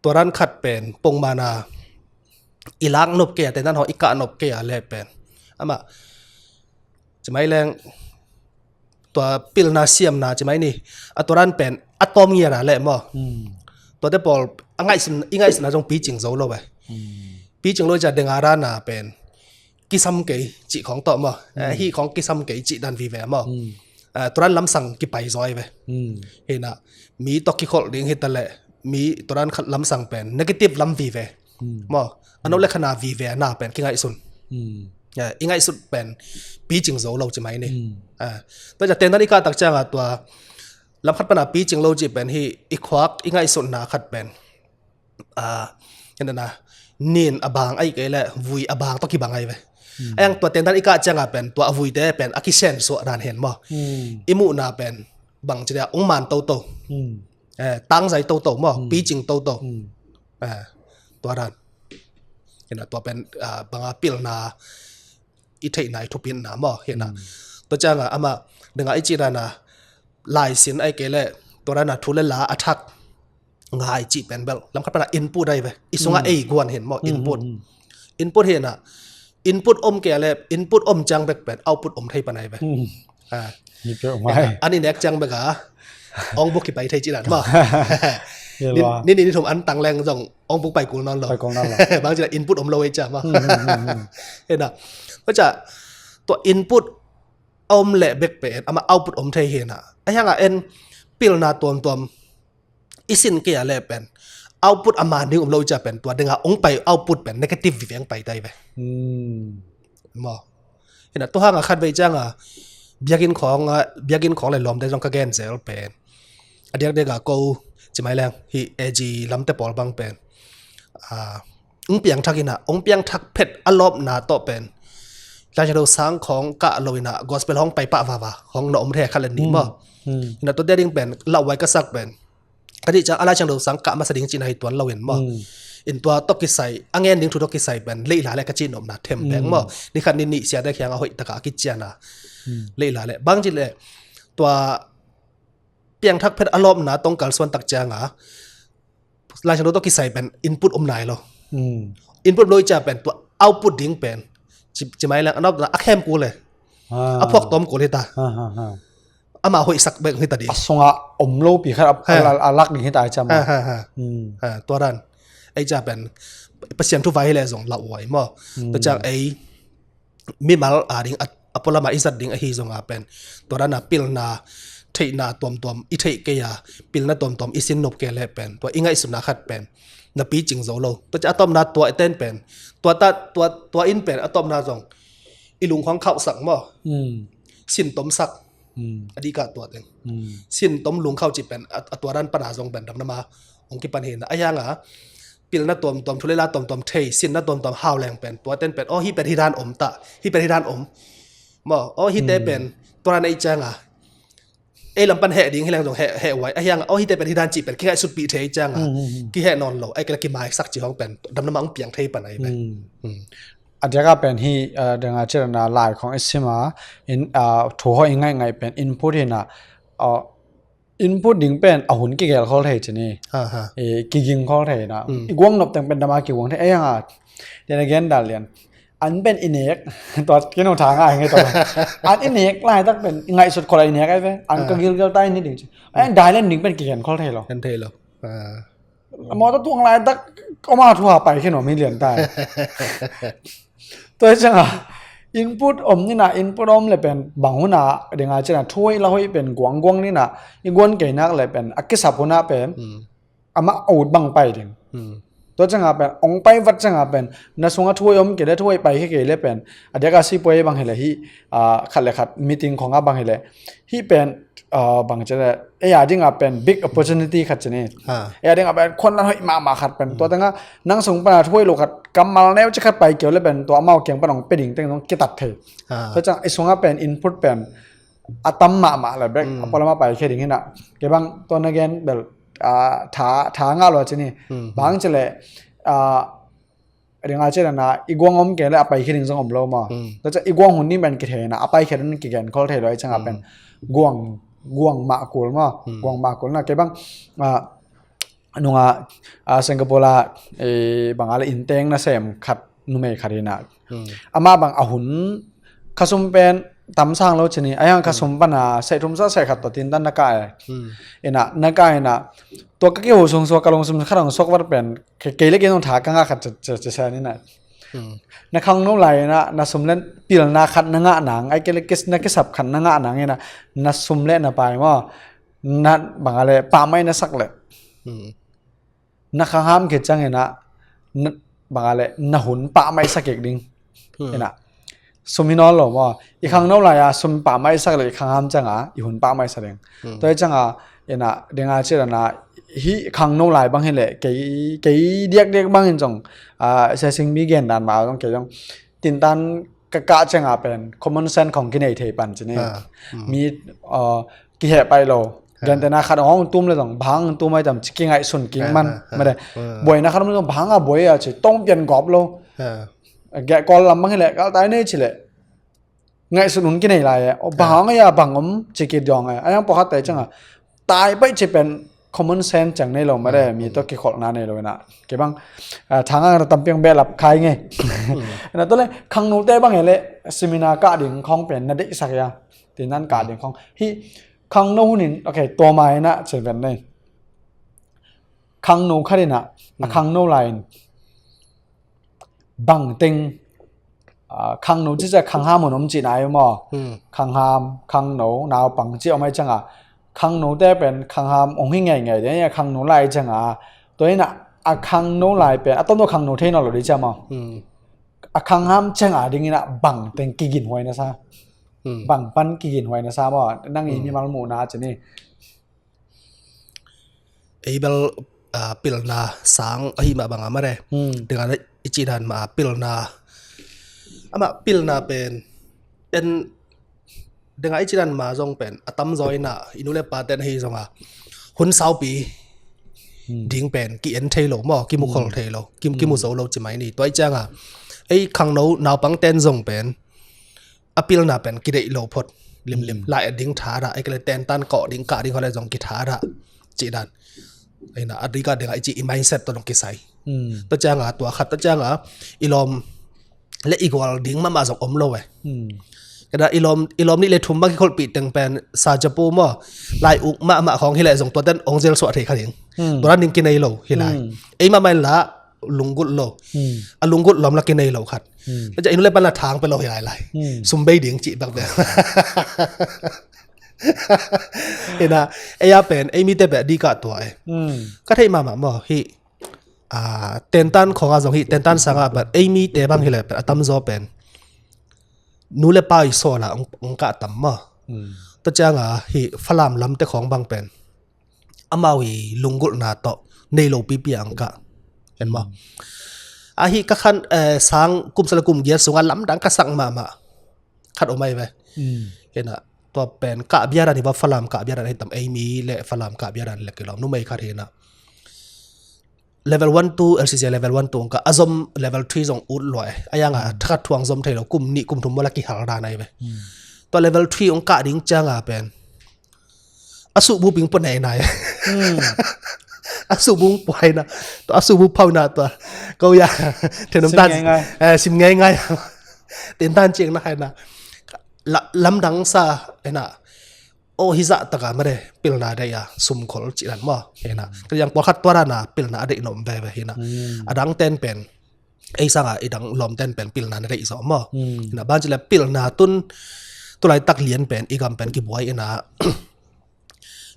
tua ran khat pen pongmana i lak nop kei a tentan haw i kah nop kei a le pen amah cimai leng tua pilna siamna cimai ni a tua ran pen a tawm ngiara le maw? Tuate pawl a ngaihsun i ngaihsuna zong picing zo lo e. Picing lo i ca denga rana pen kisam kei cih khawng tawh maw? Hih khawng kisam kei cih dan vive maw? Tua ran lamsang kipai zaw i ve. Hina mi tawh kikholh ding hita le mi tua ran khat lamsang pen negative lam vive maw? A no le khana vive a na pen kingaihsun. I ngaihsut pen picing zo lo cimai ni. Tua i ca tentan i kah tak cianga tua lam khat pana picing lo cih pen hi i khuak i ngaihsutna khat pen a nin a bang ahi kei le vui a bang tawh kibang ahi ve. A yang tua tentan i kah cianga pen tua a vuite pen a kisen suah dan hen maw? I muhna pen bang ci dia ung man toto tangzai toto maw picing toto tua dan. Hi na, tua pen, ah, banga pilna i theihna i thupitna maw, hi na. Tua cianga amah danga i cih dana laisin ai kei le tua dana thu le la a thak ngai cih pen bel lam khat pana input ai ve. I sunga ei guan hin maw, input. Input hi na, input om kei le input om ciang bek pen output om thei pan ai ve. Ah. An i nek ciang bek a ong buk kipai thei cih dan maw. Ni ni ni thum an tang leng zong ong buk pai kul nawn lo. Pai kul nawn lo. Bang cih dan input om lo ei cia maw. Hi na, tua cia tua input om leh bek pen ama output om thei hi na. A hianga en pilna tuamtuam i sin kei a le pen output a man ding om lo i cia pen tua dinga ong pai output pen negative vive ong pai tai ve. Maw. Hi na, tua hanga khat vei cianga biakinn khawng a, biakinn khawng le lawmte zong ka gen zel pen a diakdiaka ko ci mai leng hi A G lamte pawl bang pen, ah, ong piangthak hi na, ong piangthak phet a lawpna tawh pen Laisiangtho sang khawng kah lo hi na, gospel hong pai pah vava hong na om thei khat le nih maw. Hi na, tuate ding pen lauhuai ka sak pen ka cih ciang a Laisiangtho sang kah masa ding cihna hi tuan lo in maw. In tua tawh kisai a ngen ding thu tawh kisai pen leila le ka cih nopna them beng maw. Ni khat ni nih siate khianga hoih taka a kiciana leila le bang cih le tua piangthak phet a lawpna tong kalsuan tak cianga Laisiangtho tawh kisai pen input om nai lo. Input om lo i cia pen tua output ding pen ci mai leng a nopna a khem kul le a phuak tawm kul hi ta. Ama hoihsak bek hi ta ding. A sunga om lo pi khat a lak ding hi ta i cia maw. Tua dan ei cia pen Pasian thu vai hi le zong lauhuai maw. Tua ciang ei mimal a ding a pualama i zat ding ahi zonga pen tua dana pilna theihna tuamtuam i theih kei a pilna tuamtuam i sin nop kei le pen tua i ngaihsutna khat pen na picing zo lo. Tua cia a tawpna tua i ten pen tua ta tua tua in pen a tawpna zong i lungkhawng khauhsak maw. Sin tomsak a dika tua teng sin tom lungkhau cih pen a tua dan pana zong pen damdama hong kipan hi na a hianga pilna tuamtuam thu le la tuamtuam thei sinna tuamtuam hau leng pen tua ten pen aw hi pen hi dan om ta hi pen hi dan om maw aw hite pen tua dan ei cianga ei lam pan heh ding hi leng zong heh huai a hianga aw hite pen hi dan cih pen kingaihsutpih thei cianga kiheh nawn lo ai kila kimaisak cih hong pen damdama hong piang thei pan ai pen. A diaka pen hi danga cirana lai khong i sima in thu ho i ngaingai pen input hi na input ding pen a hun kigel khol thei ci ni. Kiging khol thei na i guang nop teng pen dama kiguang thei ei hanga. Then again dal lian an pen i nek tua kino tha ngai ngai tua an i nek lai tak pen i ngaihsut khol a i nek ai ve an ka gilgel ta i ni ding ci. An dai len ding pen kigen khol thei lo. Kan thei lo. Mawtaw tuang lai tak oma thu ha pai khin om hi lian tai. Tua hi cianga input om nina input om le pen bang huna dinga cina thu hoih la hoih pen guangguang nina i guan keinak le pen a kisap huna pen ama a ut bang pai ding. Tua cianga pen ong pai vat cianga pen na sunga thu hoih om kei le thu hoih pai kei kei le pen a diaka sipuai bang hi le hi khat le khat meeting khonga bang hi le hi pen bang ci le ei a dinga pen big opportunity khat ci ni. Ei a dinga pen khuan nan hoih mahmah khat pen tua tanga nang sung pana thuai lo khat kammal neu ci khat pai keu le pen tua amau kiang pan ong pe ding teng zong kitat thei. Tua ciang i sunga pen input pen a tam mahmah le bek a polama pai khe ding hina. Kei bang tua na gen bel tha tha ngah lo ci ni. Bang ci le dinga ci dana i guang om kei le a pai khe ding zong om lo maw. Tua ciang i guang hun ni men kithei na a pai khe ding kigen khol thei lo i cianga pen guang guang mah kul maw. Guang mah kul na kei bang nunga Singapore a banga le inteng na sem khat numei khat hina. Ama bang a hun khasum pen tam sang lo ci ni a yang khasum pana sei thum sa sei khat to tin dan na ka e. Ina na ka ina tua ka kiho sung suak ka lungsum khat hong suak vat pen kei le kei nong tha ka nga khat ci sa ni na. Na khangno lai na na sum len pilna khat na ngah nang ai kei le na kisap khat na ngah nang ina na sum le na pai maw na banga le pamai na sak le na khangham khit ciang ina banga le na hun pamai sak kik ding. Ina sum hi nawn lo maw i khangno lai a sum pamai sak le i khangham cianga i hun pamai sa ding. Tua hi cianga ina dinga ci dana hi khangno lai bang hi le kei kei diakdiak bangin zong sesing mi gen dan ma zong kei zong tintan ka kah cianga pen common sense khong kinei thei pan ci ni. Mi kiheh pai lo. Gentena khat hong tum le zong bang tum ai tam ci kingaih sun king man made. Buaina khat om le zong bang a buai a ci tong pian gawp lo. Geh Kawl lam bang hileh galtai nei cileh ngaihsut hun kinei lai e. Bang hong a bang om ci kidawng e. A yang pawkhat tai cianga tai baih ci pen common sense ciang nei lo mare, mi tawh kikholhna nei lo ina. Kei bang thangah na tampiang behlap khai ngei. Ina tawh le khangnote bang e le seminar kah ding khawng pen na deihsak ia. Tinan kah ding khawng hi khangno hunin, okay, tua ma ina ci ven nei. Khangno khat ina a khangno lai in bang teng khangno ci cia khangham hun om cihna ai maw? Khangham, khangno, naupang ci om ai cianga khangnote pen khangham ong hi ngeingei ding a khangno lai cianga tua ina a khangno lai pen a tomno khangno thei nawn lo ding cia maw? A khangham cianga ding ina bang teng kiginhuai na sa, bang pan kiginhuai na sa maw? Nang i mimal muhna ci ni. Ei bel pilna sang ahi mah banga mare. Dingah i cih dan mah pilna, amah pilna pen en dingah i cih dan mah zong pen a tamzaw ina i nu le pa ten ahi zonga hun saupi ding pen ki-en thei lo maw, kimukhol thei lo, kimu zo lo ci mai ni. Tua i cianga ei khangno naupang ten zong pen a pilna pen kideih lo phot limlim. Lai a ding thadah, ei kele tentan kawh ding kah ding hole zong kithadah cih dan. Eina a dika dinga i cih i mindset tawh dong kisai. Tua cianga tua khat tua cianga i lawm le i gual ding mahmah zong om lo e. Kada i lawm, i lawm nih le thum bang kikholhpih teng pen sajapu maw, lai uk mahmah khawng hileh zong tuaten ong zel suah thei kha ding. Tua dan ding kinei lo hilai. Ei mahmah in la lunggulh lo. A lunggulh lawm la kinei lo khat. Tua ciah i nu le pan la thang pe lo hi lai lai. Sum bei ding cih bek bek. Ina ei a pen ei mite bek dikah tua e. Ka theih mahmah maw hi. Tentan khawngah zong hi, tentan sangah pen ei mite bang hileh pen a tamzaw pen nu le pa i sawla ong kah tam maw? Tua cianga hi Falam lamte khawng bang pen amau i lunggulhna tawh nei lo pipi ang kah en maw? Ahi ka khan sang kum sala kum giat sunga lamdang ka sak mahmah khat om ai ve. Ina tua pen kah biadan hi ba, Falam kah biadan hi tam, ei mi le Falam kah biadan le kilawm numei khat hi ina. Level one two, L C C level one two ong kah a zom level three zong ut lua e. A yanga thakhat thuang zom thei lo, kum nih kum thum mawla kihal dan ai ve. Tua level three ong kah ding cianga pen a suhbu ping pua nei nai. A suhbu pua hai na. Tua a suhbu phau na tua ko ya. Thenom tan sim ngei ngai. Tentan ciang na hai na. Lamdang sa ena. O hi zah taka mare pilna dei a sumkhol cih dan maw? Hena ka yang pawlkhat tua dana pilna a deih nom veve hena. A dang ten pen ei sanga i dang lawm ten pen pilna na deih zawh maw? Hena ban cih le pilna tun tulaitak lian pen i gam pen kibuai ina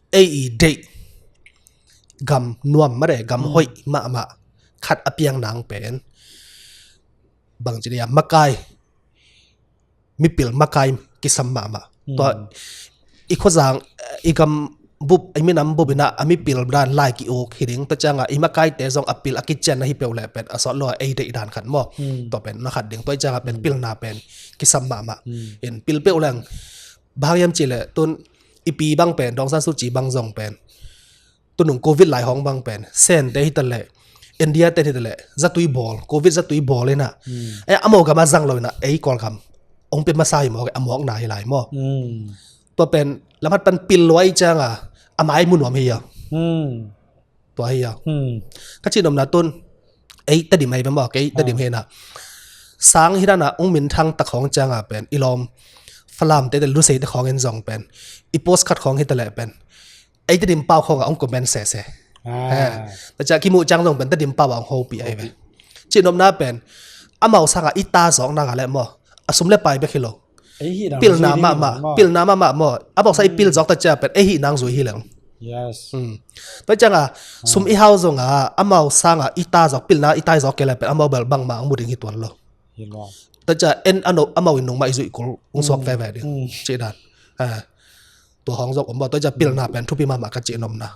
ei i deih gam nuam mare gam hoih mahmah khat a piang nang pen bang cih le a makai mipil makai kisam mahmah. Tua i khuazang i gam bup i minam bup ina a mipil dan lai ki-uk hi ding. Tua cianga i makaite zong a pil a kician na hi peuh leh pen a sawt lo a ei deih dan khat maw? Tua pen na khat ding. Tua i cianga pen pilna pen kisam mahmah. In pil peuh leng bang hiam cih leh tun i pi bang pen Daw Aung San Suu Kyi bang zong pen tunung covid lai hong bang pen Sente hitaleh India ten hitaleh zatui bawl, covid zatui bawl ina. E a mawk gam a zang lo ina ei Kawlgam ong pia masa hi mawk, a mawkna hi lai maw? Tua pen lamhat pan pil luai cianga a mai mu nuam hi a. Tua hi a. Ka cih nopna tun ei Tedim hei ve maw, kei Tedim hena sang hi dana ung minthang tak hong cianga pen i lawm Falamte te Luseite khawng in zong pen i post khat khawng hitaleh pen ei Tedim pau khawngah ong comment sese. Tua ciah kimuh ciang zong pen Tedim pau ah ong hopih ahi ve. Cih nopna pen amau sangah i ta zawkna ngah leh maw, a sum le pai bek hi lo. Pilna mahmah, pilna mahmah maw. Amau sang i pil zawk ta ciah pen ei hih nang zui hi leng. Tua cianga sum i hau zonga amau sangah i ta zawk, pilna i tai zawk kei leh pen amau bel bangmah ong mu ding hi tuan lo. Tua ciah en amau in nungmah i zuih kul ung suak veve ding cih dan. Tua hong zong om maw, tua ciah pilna pen thupi mahmah ka cih nopna.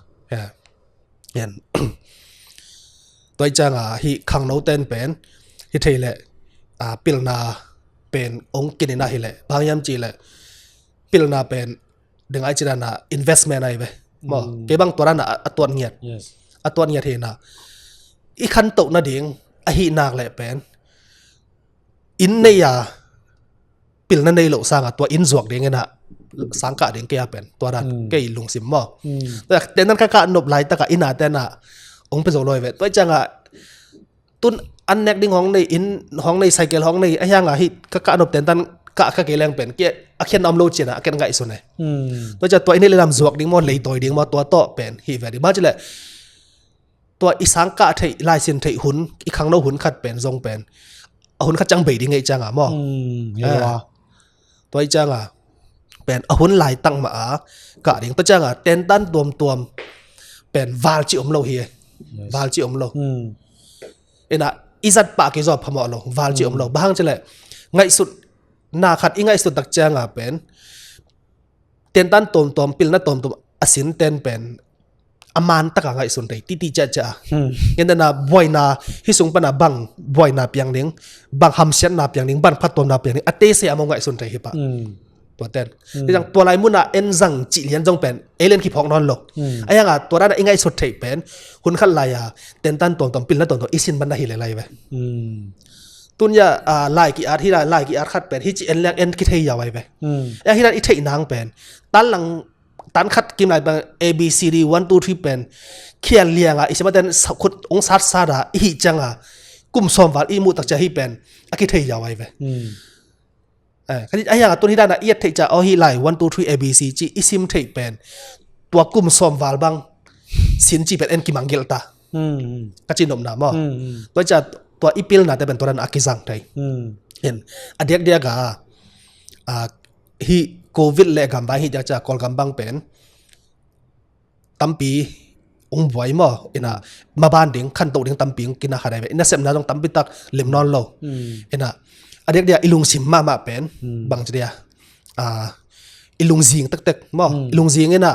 Tua i cianga hih khangno ten pen hi thei leh pilna pen ong kinina hi leh bang hiam cih leh pilna pen dengai cih dana investment ahi ve maw? Kei bang tua dana a tuat ngiat, a tuat ngiat hina i khantoh nading ahi nak leh pen inn nei a pilna nei loh sanga tua inn zuak ding ina sangkah ding kei a pen tua dan kei lungsim maw. Tua tentan ka kah nop laitak a ina tena ong pe zo loi ve. Tua cianga tun an nek ding hong nei, inn hong nei, cycle hong nei, a hianga hi ka kah nop tentan kah ka kei leng pen kia a khian om lo ciana a ken ngaihsun e. Tua cia tua inn nei le lam zuak ding maw, leitawi ding maw, tua tawh pen hi ve ding. Bang cile tua i sangkah theih, laisin theih hun, i khangno hun khat pen zong pen a hun khat ciang bei ding ngei cianga maw. Tua i cianga pen a hun laitak mah a kah ding. Tua cianga tentan tuamtuam pen val ci om lo hi e. Val ci om lo. Ina i zat pah kei zaw phamawh lo, val ci om lo. Bang hang cile ngaihsutna khat i ngaihsut tak cianga pen tentan tuamtuam, pilna tuamtuam a sin ten pen a man taka ngaihsun thei titi ciahciah a. Ngendana buaina hi sung pana bang buaina piang ding, bang hamsiatna piang ding, bang phattuamna piang ding a tese a mo ngaihsun thei hi pah. Tua ten. Tua lai muna en zang cih lian zong pen ei lian kiphawk nawn lo. A hianga tua dana i ngaihsut theih pen hun khat lai a tentan tuamtuam, pilna tuamtuam i sin banna hi lelai ve. Tunia lai ki-at hi la, lai ki-at khat pen hi ci en liang en kithei yau ai ve. A hi dan i theih nang pen tan lang tan khat kim lai pen A B C D one two three pen khial lianga i simaten khut ong satsat a i hih cianga kum sawm val i muh tak cia hi pen a kithei yau ai ve. A hianga tun hi dana i et theih cia aw hi lai one two three A B C ci i sim theih pen tua kum sawm val bang sin ci pen en kimanggelh ta. Ka ci nopna maw. Tua cia tua i pilna te pen tua dana a kizang thei. A diakdiak a hi covid le gambai hi diak cia Kawlgam bang pen tampi ung buai maw. Ina maban ding, khantoh ding tampi ung kina khat ai ve. Ina sepna zong tampi tak lem nawn lo. Ina a diakdiak i lungsim mahmah pen bang ci dia, i lungzing tektek maw. I lungzing ina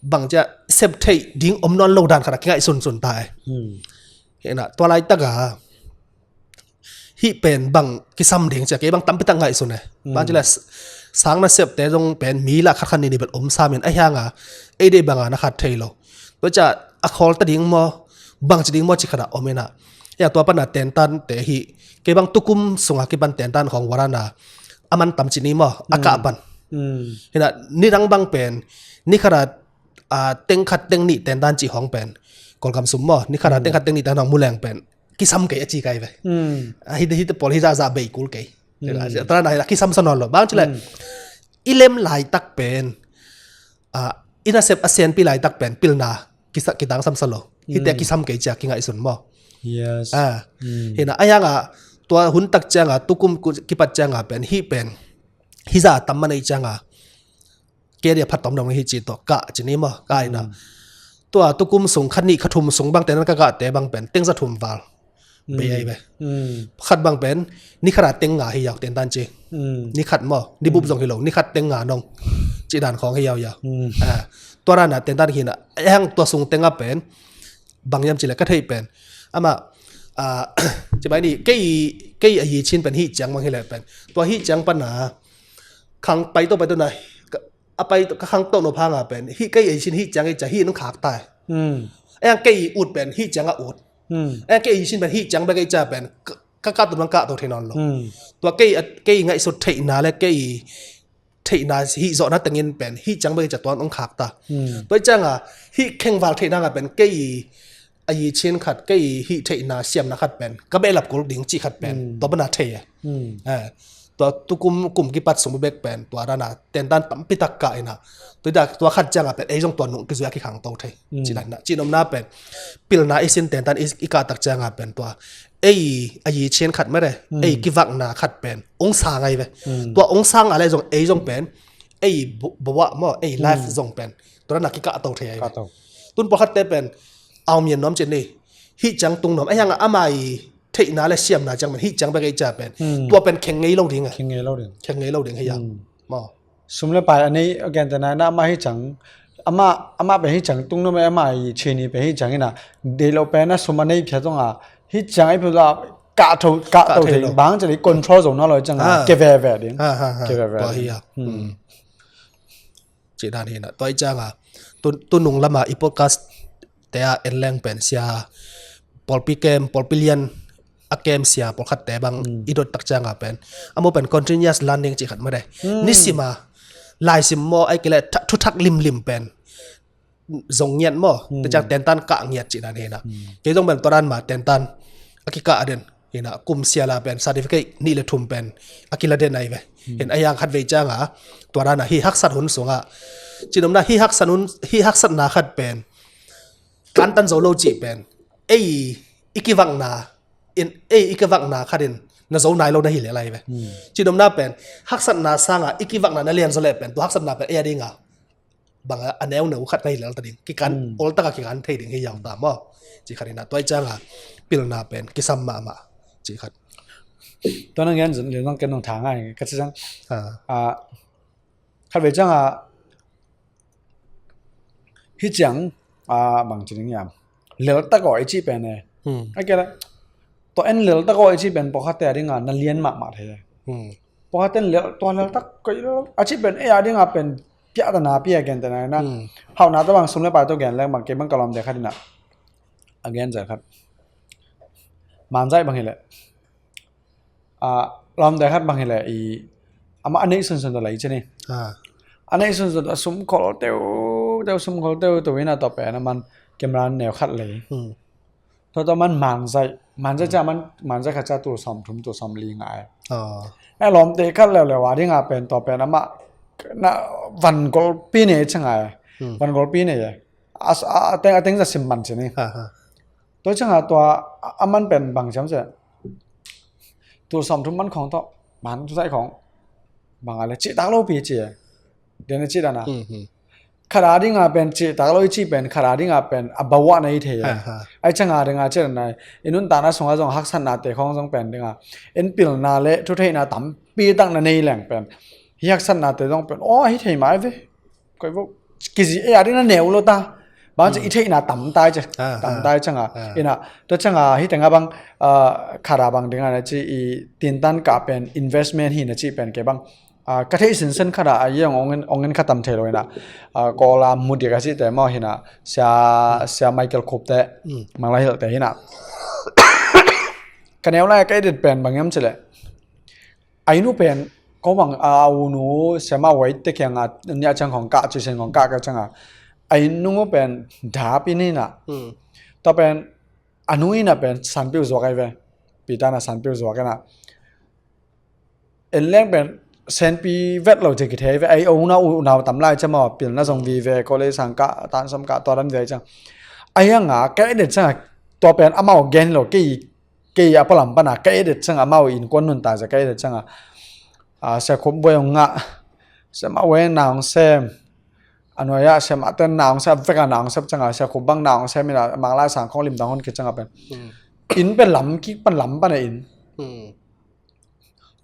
bang cia sep theih ding om nawn lo dan khat a kingaihsunsun ta ai. Ina tua laitaka hih pen bang kisam ding cia kei bang tampi tak ngaihsun e. Bang cila sang nasepte zong pen mi la khat khat ni ni bet om samin a hianga ei dei banga na khat thei lo. Tua cia a khawlta ding maw, bang ci ding maw ci khat a om ina. Ia tua pana tentante hih kei bang tukum sunga kipan tentan khawng warana a man tam ci ni maw a kah pan. Hina nidang bang pen ni khat a teng khat teng nih tentan ci hong pen Kawlgam sum maw, ni khat a teng khat teng nih tentan hong muleng pen kisam kei a ci kai ve. Hite pawl hi zahzah bei kul kei. Tarana hila kisam sa nawn lo bang cila i lem laitak pen i nasep a senpi laitak pen pilna kitangsam sa lo. Hite kisam kei cia kingaihsun maw. Hina a hianga tua hun tak cianga tukum kipat cianga pen hih pen hi za tam manei cianga kei dia phat tom dong hi ci tawh kah ci ni maw, kah ina. Tua tukum sung khat nih khat thum sung bang tenan ka kahte bang pen teng za thum val bei ai ve. Khat bang pen ni khat a teng nga hi yau tentan ci. Ni khat maw, ni bup zong hi lo, ni khat teng nga nong ci dan khawng hi yau yau. Tua dana tentan hina a hang tua sung tenga pen bang yam cila ka theih pen ama ci bai ni kei kei a yi chin pen hih ciang bang hi le pen tua hih ciang pana khang pai to pai to na a pai ka khang to no phanga pen hih kei a yi chin hih ciang ei cia hih nong khak tai. A yang kei ut pen hih ciang a ut. A yang kei a yi chin pen hih ciang bek ei cia pen ka kah to bang kah to thei nawn lo. Tua kei kei ngaihsut theihna le kei theihna hih zawhna tengin pen hih ciang bek i cia tuan ong khak ta. Tua i cianga hih khengval theihna nga pen kei a yi chin khat kei hih theihna siamna khat pen ka behlap kul ding cih khat pen tua pana thei e. Tua tukum kum kipat sung bek pen tua dana tentan tampi tak kah ina tua khat cianga pen ei zong tua nung kizui a kikhang to thei. Ci dan na ci nomna pen pilna i sin tentan i kah tak cianga pen tua ei a yi chin khat mere ei kivakna khat pen ong sang ai ve. Tua ong sang a le zong ei zong pen ei bawa maw ei life zong pen tua na kikah to thei ai ve. Tun pawlkhatte pen aum yen nuam cin ni hih ciang tung nuam a hianga ama i theihna le siamna ciang pen hih ciang bek ei cia pen tua pen kheng ngei lo ding a kheng ngei lo ding hei a maw. Sum le pai a nei a gente nai na ama hi ciang ama ama pen hi ciang tung nuam e ama i chini pen hi ciang ina dei lo pen a sum a nei phiat zong a hi ciang ai phiat a kah tho kah to thei bang cili control zong na lo ciang a ke ve ve ding ke ve ve ding. Ci dan hina tua i cianga tu nung lama i podcast te a en leng pen sia pawlpi kem pawlpi lian a kem sia pawlkhatte bang i dot tak cianga pen, a maw pen continuous learning cih khat mah de. Nisima laisim maw, ai kile thuthak limlim pen zong ngiat maw, te ciang tentan kah ngiat cihna ni hina. Kei zong pen tua dan ma tentan a kikah den hina, kum siala pen certificate nih le thum pen a kila den ai ve. Hin a hiang khat vei cianga tua dana hi haksat hun sunga, cinomna hi haksat hun, hi haksatna khat pen kantan zo lo cih pen ei i kivakna in, ei i kivakna khatin na zo nai lo na hi lel ai ve. Cinomna pen haksatna sanga i kivakna na lian zo leh pen tua haksatna pen ei a dinga bang a neuneu khat na hi lel ta ding, kikan oltaka kikan thei ding hi yau ta maw. Cih khat hina, tua i cianga pilna pen kisam mahmah cih khat. Tua nang gen zon le nang ken nong tha ngai ka ci zang. Khat vei cianga hi ciang bang ci ding yam, leltak aw i cih pen e. A kele tua en leltak aw i cih pen pawlkhatte a dinga na lian mahmah thei. Pawlkhatte en lel, tua leltak koi lel a cih pen ei a dinga pen piahtana pia gentena ina. Hauhna tawh bang sum le pai tawh gen leng bang kei bang ka lawmte khat ina a gen zai khat. Manzai bang hileh a lawmte khat bang hileh i amah a neih sunsun tawh lei ci ni. A neih sunsun tawh sum khol teu teu, sum khol teu teu ina tawh pen a man camera neu khat lei. Tua tawh man mangzai, mangzai cia man, mangzai khat cia tul sawm thum tul sawm li ngai. A lawmte khat leuleu a dinga pen tua pen amah na van golpi nei cia ngai. Van golpi nei e. A teng, a teng za sim man ci ni. Tua cianga tua a man pen bang ciam cia, tul sawm thum man khawng tawh man zaih khawng bang a le cihtak lo pi ci e. Dena cih dana khat a dinga pen cihtak lo i cih pen khat a dinga pen a bawah na i thei e. Ai cianga dinga cih dana i nuntakna sunga zong haksatnate khawng zong pen dinga en pilna le thutheihna tampi tak na nei leng pen hi haksatnate zong pen aw hi thei mai ve. Koi vo kizi e a ding na neu lo ta. Bang ci i theihna tamtai ci, tamtai cianga ina tua cianga hi tenga bang khat a bang dinga na ci i tintan kah pen investment hi na cih pen kei bang ka theih sinsen khat a a yeng ong en, ong en kha tam thei lo ina. Kawla mudik a cihte maw hina, sia, sia Michael Khupte, Manglai hilhte hina. Ka neu lai ka edit pen bang yam cileh a inn uh pen ko bang a unu siama wai te kianga nia ciang khong kah ci sen khong kah ka cianga a inn nung uh pen dap ina. Tua pen a nu ina pen sanpiu zuak ai ve. Peter na sanpiu zuak ina. En leng pen senpi vet lo ci kithei ve. Ai o na u nau tam lai ciama pilna zong vi ve ko le sang kah tan som kah tua dan ve ciang. Ai anga ka edit cianga tua pen amau gen lo kei kei a palam pana ka edit cianga amau in kuan nun ta za ka edit cianga. Sia Khup buai ong ngah, sia mah wei na ong sem. A nuai ah sia mah ten na ong sem, vek a na ong sem cianga sia Khup bang na ong sem ina Manglai sang khong lim dang hon kit cianga pen in pen lam kik pan lam pana in.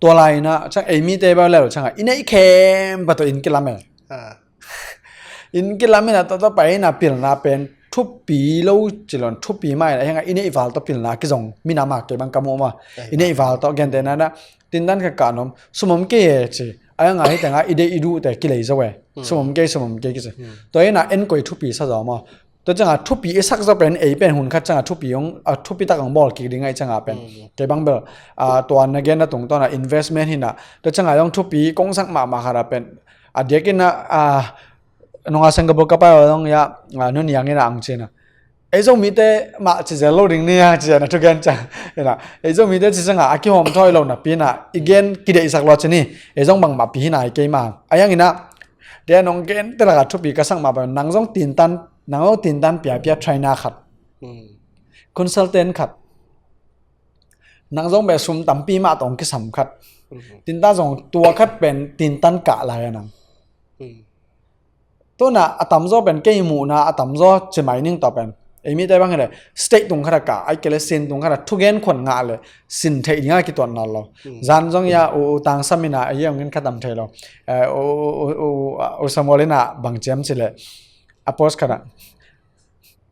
Tua lai ina ciang ei mite bang lel cianga i neih khem pa tawh in kilam e. In kilam ina tawh tawh pai ina pilna pen thupi lo cilon thupi ma ina henga i neih val tawh pilna kizong mina ma kei bang ka muh ma. I neih val tawh gente na na tindan ka ka nom sumom kei e ci. A nga hi tenga i deih i duhte kilei zo e. Sumom kei, sumom kei kici. Tua ina en koi thupi sa zaw ma. Tua cianga thupi i sak zaw pen ei pen hun khat cianga thupi ong a thupi tak ong bawl kik ding ai cianga pen kei bang bel a tua na gen na tungtawn a investment hina. Tua cianga zong thupi kong sak mahmah khat a pen a diakin a nunga Singapore ka pai aw zong ia a nuniang ina ang cina. Ei Zomite mah ci zel lo ding nia ci a na thugen ciang ina. Ei Zomite ci cianga a kihawm thawi lo napi ina i gen kideihsak lo cini. Ei zong bangmah pi hina i kei ma a yang ina. Dia nong gen te laka thupi ka sak mah pen nang zong tintan, nang zong tintan piapia trainer khat, consultant khat, nang zong beh sum tampi mah tawh kisam khat. Tintan zong tua khat pen tintan kah lai a nang. Tuna a tamzaw pen kei muhna a tamzaw cimai ning tawh pen ei mite bang hileh state tung khat a kah ai kele sin tung khat a thugen khuan ngah le sin theih dinga kituat nawn lo. Zan zong ia u tangsam ina a ia ong in khatam thei lo. U Samuel ina bang ciam cileh a post khat a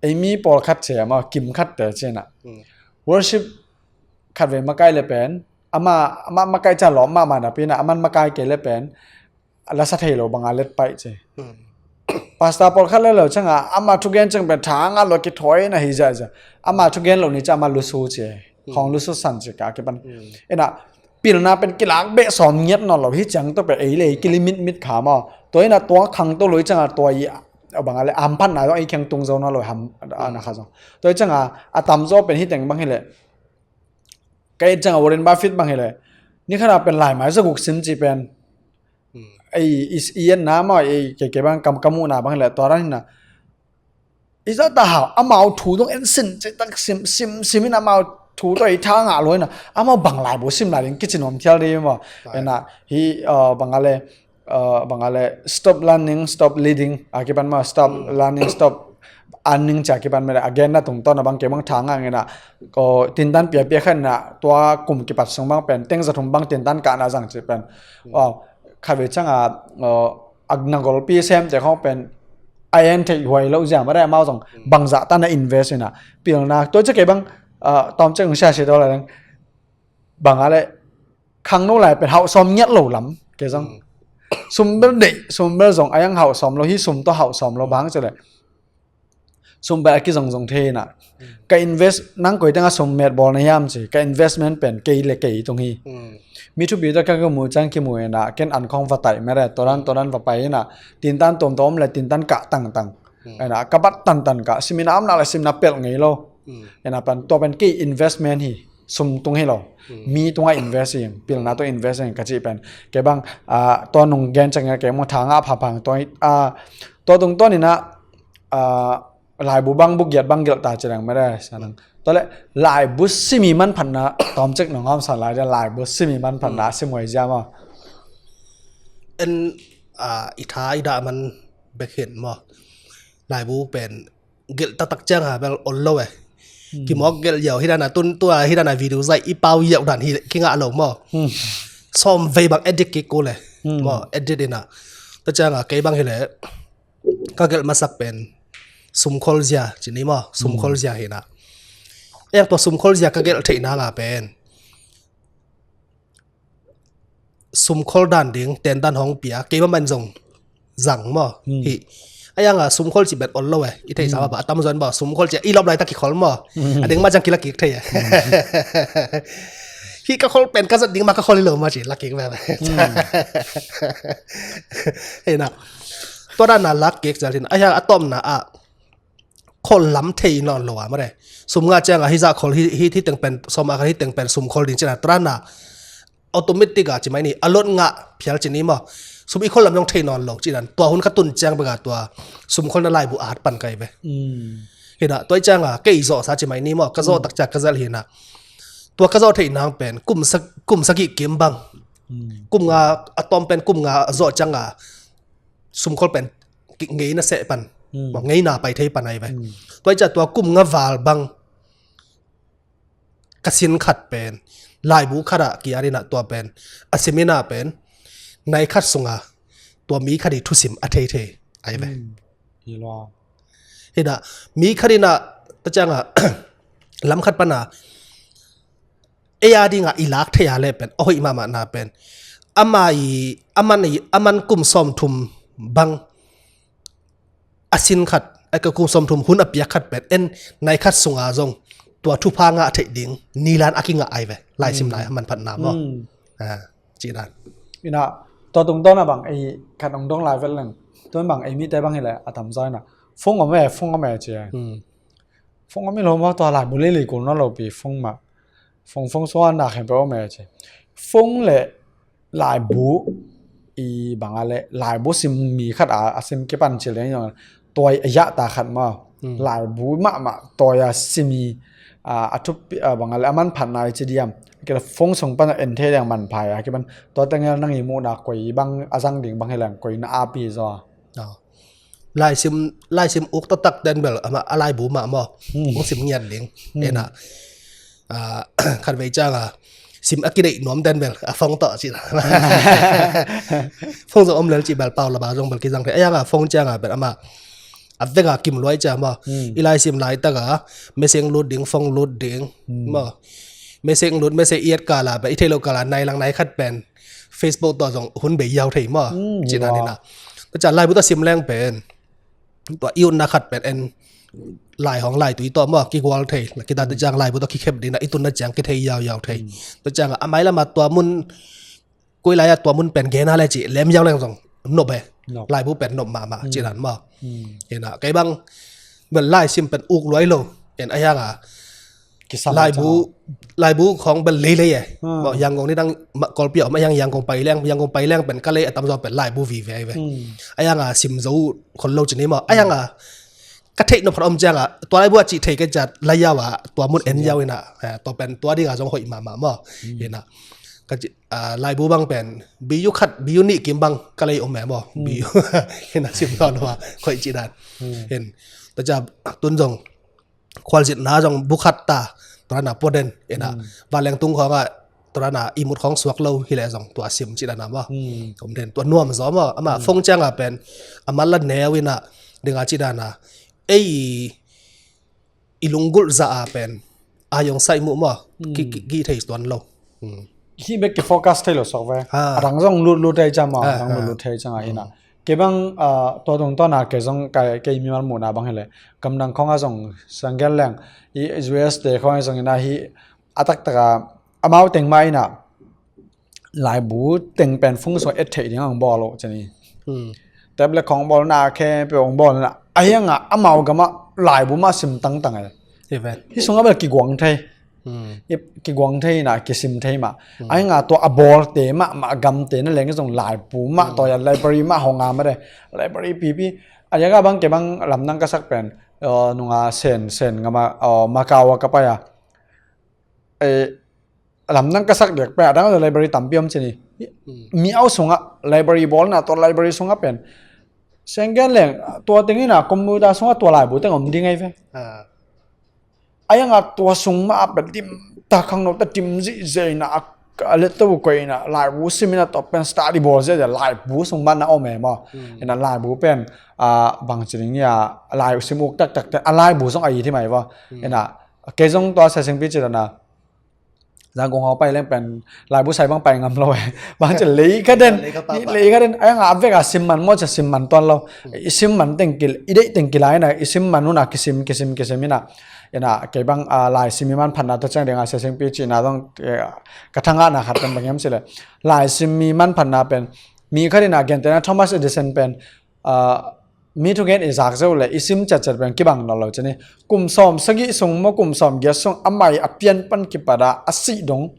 ei mi pawlkhat cia maw kim khatte cina worship khat vei makai le pen ama, ama makai ca lawm mahmah napi ina aman makai kei le pen lasa thei lo banga let paih ci. Pastor pawlkhat le lo cianga ama thugen ciang pen tha ngah lo kithawi na hi zia zia ama thugen lo ni cia ama lusu ci. Khawng lusutsan ci ka kipan. Ina pilna pen kilak beh sawm ngiat nawn lo hi ciang tawh pen ei le ei kilimit mit kha maw. Tua ina tua khangto lo hi cianga tua i a bang a le hamphatna zong ei kheng tung zo nawn lo ham a na kha zong. Tua hi cianga a tamzaw pen hi teng bang hi leh. Ka et cianga Warren Buffett bang hi leh. Ni khana pen laimai zaguk sim ci pen. Ei i i etna maw ei kei kei bang kam ka muhna bang hi leh tua ran hina. I zah ta hau amau thu dong en sin ci tak sim sim sim in amau thu tawh ei tha ngah lo ina amau bang laibu sim lai ding kici nuam thial ding maw. Ina hi bang a le bang a le stop learning, stop leading a kipan maw, stop learning, stop earning ci a kipan maw le a genna tungtawn a bang kei bang tha ngah ina tintan piapia khan ina tua kum kipat sung bang pen teng za thum bang tintan kahna zang ci pen. Wow. Khat vei cianga a na golpi semte khawng pen a en theih huai loh zia mah dai amau zong bangzah ta na invest ina pilna tua ciah kei bang tawm ciah hong sia sia tawh lai dang bang a le khangno lai pen hauh sawm ngiat lo lam kei zong sum bel deih sum bel zong a yang hauh sawm lo hi sum tawh hauh sawm lo bang ci le sum bel a kizongzong thei ina ka invest nang koi tengah sum met bawl na hiam ci ka investment pen kei le kei tung hi. Mi thupi tawh ka kimu ciang kimu ina ken an khawng va taih mere toran toran va pai ina tintan tuamtuam om le tintan kah tangtang ina ka bat tantan kah simina om nak le simna pelh ngei lo. Ina pan tua pen kei investment hi sum tung hi lo. Mi tungah invest hi pilna tawh invest hi ka cih pen kei bang tua nung gen ciang kei mong tha ngah phaphang tua tua tungtawn ina laibu bang bugiat bang gelh ta ci dang mede sanang. Tua le laibu simi manphatna tawm cek nong hawm san lai dia laibu simi manphatna a sim huai zia maw. En i tha i dah man bek hin maw. Laibu pen gelh taktak ciang ha bel ol lo eh. Kimawk gelh yau hi dana tun tua hi dana video zaih i pau yau dan hi kingah lo maw. Sawm vei bang edit kik ku le maw edit ina. Ta cianga kei bang hi le ka gelh masak pen sumkhol zia ci ni maw sumkhol zia hi na. Eng tua sumkhol zia ka gelh theihna nga pen sumkhol dan ding ten dan hong pia kei maman zong zang maw hi. A yanga sumkhol ci bet ol lo eh i thei sama ba a tam zon ba sumkhol ci i lop lai ta kikhol maw. A ding ma jang kila kik thei eh. Hi ka khol pen ka zat ding ma ka khol hi lo ma ci la kik ba. Hei na tua dan na lak kik zal hin a yanga a tomna a khol lam thei nawn lo a mare. Sum nga cianga hi zah khol hi teng pen sawma kha hi teng pen sum khol ding cina tua dan na automatic a ci mai ni a lot ngah phial ci ni maw. Sum i khol lam zong thei nawn lo ci dan tua hun ka tun ciang beka tua sum khol na laibu a hat pan kai ve. Hina tua i cianga kei zawh sa ci mai ni maw ka zawh tak ciang ka zal hina. Tua ka zawh theih nang pen kum sa kum sa kih kim bang kum nga a tawm pen kum nga zawh cianga sumkhol pen ngeina seh pan ngeina pai thei pan ai ve. Tua i ciah tua kum nga val bang ka sin khat pen laibu khat ah kiarinah tua pen a simina pen nai khat sunga tua mi khat i thusim a thei thei ai ve. Hina mi khat inah ta cianga lam khat pana ei a dingah i lak thei a le pen a hoih mahmahna pen ama i aman i aman kum sawmthum bang a sin khat a ka kum sawmthum hun a piak khat pen en nai khat sunga zong tua thupha ngah theih ding nilan a kingah ai ve laisim lai a manphatna maw. Ci dan inah tua tungtawn a bang ei khat ong dong lai vet leng tuan bang ei mite bang hileh a tamzaw inah fung om e fung om e ci e. Fung om i lo maw tua laibu lei lei kul nawn lo pi fung mah. Fung fung sung a na khen pe om e ci fung le laibu i bang a le laibu sim mi khat a a sim kipan ci le tua i a yah ta khat maw. Laibu mahmah tua i a sim i a thupi a bang a le a manphatna i ci diam kila fung sung pan a en thei deng manpha i a kipan tua tengel nang i muhna koi bang a zang ding bang hi leng koi na api zaw. Laisim laisim uk taktak den bel amah a laibu mah maw. Uk sim ngiat ding ena khat vei cianga sim a kideih nuam den bel a fong tawh cih fong zong om lel cih bel pau laba zong bel kizang thei a yanga fong cianga bel amah a venga kim luai cia maw. I laisim laitaka meseng lut ding fong lut ding maw. Meseng lut meseng iat kala bel i theih loh kala nai lang nai khat pen Facebook tawh zong hun bei yau thei maw. Cih dan inah tua ciah laibu tawh sim leng pen tua i utna khat pen en lai hong lai tui tawh maw, kigual thei, kita te ciang laibu tawh kikhep dina i tunna ciang kithei yauyau thei. Tua ciang a mai lama tua mun, koi lai a tua mun pen gena le ci lem yau leng zong nop e. Laibu pen nop mahmah ci dan maw. Ina kei bang bel lai sim pen uk luai lo. En a hiang a laibu, laibu khong bel leilei e. Maw, Yangon ni dang Kawlpi a om a hiang, Yangon pai leng, Yangon pai leng pen ka lei a tamzaw pen laibu vive ve. A hiang a sim zo khol lo ci ni maw. A hiang a ka theih nop khat om ciang a tua laibu a cih thei ka ciat lai yau a tua mun en yau ina, tua pen tua ding a zong hoih mahmah maw. Ina ka ci, laibu bang pen biu khat biu nih kim bang ka lei om e maw. Biu ina sim lo lo a hoih ci dan. Hin ta ciang tun zong khualzinna zong bukhat ta, tua na pua den ina vanleng tung khong a tua na imut khong suak lo hi le zong tua sim ci dan a maw. Om den tua nuam zaw maw, ama phone ciang a pen ama la neu ina ding a ci dan a ei i lunggulh za a pen a yong sai mu maw. Ki thei tuan lo. Hi bek ki focus thei lo sok ve. A dang zong lut lut thei ciang maw, a dang lut lut thei ciang a ina. Kei bang tua tung tua na kei zong kei mi mal muhna bang hi le, gamdang khong a zong sanggen leng i U S te khong a zong ina hi a taktak a amau teng mah ina laibu teng pen phone sung et theih ding ang bawl lo ceni. Tablet khong bawl na khe pe ong bawl na a hiang a amau gama laibu mah sim tangtang e. Hi sung a bel kiguang thei. Kiguang thei na kisim thei mah. A hiang a tua a bawl te mah mah gam te na leng zong laibu mah tua ya library mah hong a mah de. Library pipi a hiang a bang ke bang lamdang ka sak pen nunga sen sen ngama Macau a ka pai a lamdang ka sak dek pen a dang library tampi om ceni. Mi au sungah library bawl na tua library sungah pen senggen leng tua teng ina computer sungah tua laibu teng om ding ai ve. A hiang a tua sung mah a pen dim ta khang no ta dim zihzeh ina a let to koi ina laibu sim ina tua pen study bawl zihzeh laibu sung mah na om e maw. Ina laibu pen bang ci ding ia lai sim uk taktak te a laibu zong a i thi mai va. Ina kei zong tua seseng pi ci dana Zangkong hau pai leng pen laibu sai bang pai ngam lo e. Bang ci lei ka den, lei ka den a hiang a vek a sim man maw ci sim man tuan lo. I sim man teng kil i deih teng kila ina i sim man una kisim kisim kisim ina. Ina kei bang lai sim mi manphatna tua ciang ding a seseng pi ci na zong ka thangahna khat pen bang hiam ci le lai sim mi manphatna pen mi khat ina gentena Thomas Edison pen mi thugen i zak zeu le i sim ciatciat pen kibang nawn lo ceni. Kum sawm sagih sung maw kum sawm giat sung a mai a pian pan kipat a a sih dong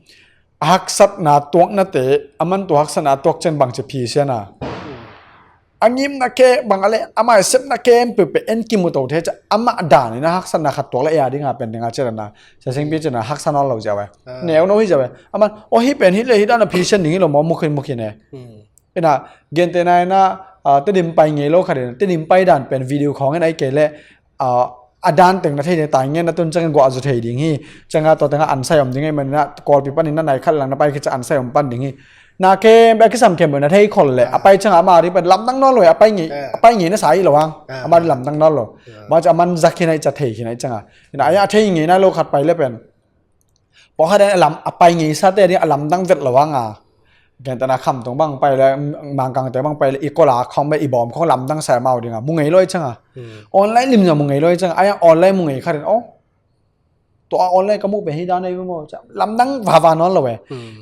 a haksatna tuaknate a man tua haksatna tuak cian bang ci phi sian a a ngimna ke bang a le a mai sepna ke en peuh pe en kimu to the ca amah dan ina haksatna khat tuak le ea dinga pen dinga ciatana seseng pi ciana haksa nawn lo ziau e. Neu no hi ziau e a man aw hi pen hi le hi dana phi sian ding hi lo maw mukhin mukhin e. Ina gentena ina Tedim pai ngei lo khat in Tedim pai dan pen video khong in ai kei le a dan teng na thei ne tai ngen na tun ciang guah zu thei ding hi. Ciang a tua teng a an sai om ding ai man na Kawlpi pan in na nai khat lang na pai kica an sai om pan ding hi. Na kem bek kisam kem na thei khol le a pai ciang a ama ri pen lamdang nawn lo a pai ngei a pai ngei na sai lo hang ama ri lamdang nawn lo. Ma ca man zak hi nai ca thei hi nai ciang a ina ai a thei ngei na lo khat pai le pen Pawlkhat in a lam a pai ngeisa te ding a lamdang vet lo hang a. Gentena Khamtung bang pai le Mangkangte bang pai le i kola khawng be i bawm khawng lamdang sa mau ding a mu ngei lo i chang a. Online lim zong mu ngei lo i chang a. Ai online mu ngei khat in aw tua online ka mu pen hi dan ei maw lamdang vava nawn lo e.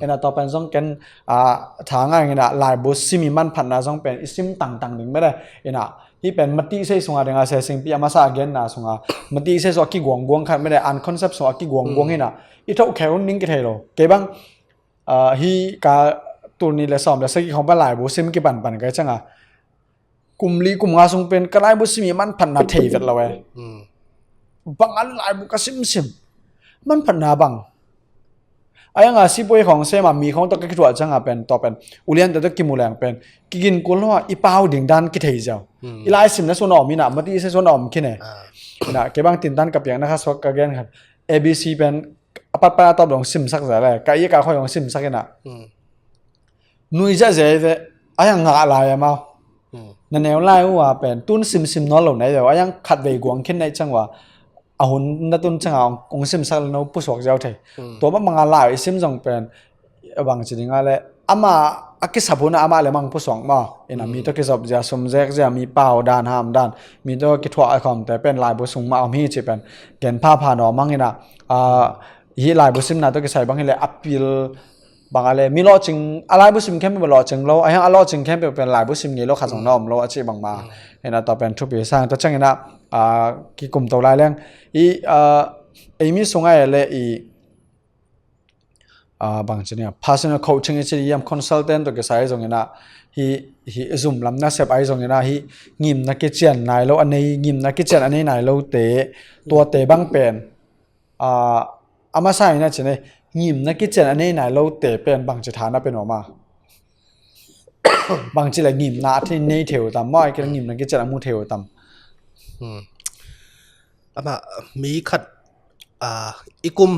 Ina tua pen zong ken a tha ngai ngina laibu simi manphatna zong pen i sim tangtang ding mede ina Hih pen Matthai sei sunga ding a, sesingpi a masa a genna sunga Matthai sei sung a kiguangguang khat mede an concept sung a kiguangguang hina i thoh khel un ding kithei lo. Kei bang, ah, hih ka tul nih le sawm le sagih khong pan laibu sim kipanpan kai changa kum li kum nga sung pen ka laibu sim i manphatna thei vet lo e. Bang a laibu ka simsim manphatna bang a yang a sipui khong sem a mi khong tawh ka kithuah ciang a pen tawh pen uliante tawh kimu leng pen kigin kul lo a i pau ding dan kithei ziau. I lai simna suan a om ina Matthai sei suan a om khin e. Ina kei bang tintan ka piakna kha suak ka gen khan A B C pen a patpat a tawp dong simsak zia le ka i ka khoi dong simsak ina. Nui ziahziah i ve a yang ngah lai a mau. Na neu lai uh a pen tun simsim nawn lo nai ve a yang khat vei guang khin nai ciang uh a a hun na tun ciang a ong simsak le no pusuak ziau thei. Tua mah bang a lai i sim zong pen a bang ci ding a le ama a kisap hun ah amah le mang pusuak maw. Ina mi tawh kizop zia, sum zek zia, mi pau dan ham dan, mi tawh kithuah a khawmte pen laibu sung mah om hi ci pen gen phapha naw mang ina, ah, hi laibu simna tawh kisai bang hi le a pil bang a le mi lawhcing, a laibu sim khempeuh lawhcing lo, a hiang a lawhcing khempeuh pen laibu sim ngei lo khat zong na om lo a ci bang ma. Ina tua pen thupi sang tua ciang ina, ah, kikum to lai leng i, ah, ei mi sung a le i, ah, bang ci ni a personal coaching i ci ni yam consultant tawh kisai zong ina hi, hi zum lam nasep ai zong ina hi ngimna kician nai lo a nei, ngimna kician a nei nai lo te, tuate bang pen, ah, a masa ina ci ni ngimna kician a nei nai lo te pen bang ci thana pen om a. Bang ci le ngimna a nei thei uh tam maw, ai kila ngimna kician a mu thei uh tam. Hmm. Ama mi khat, ah, i kum,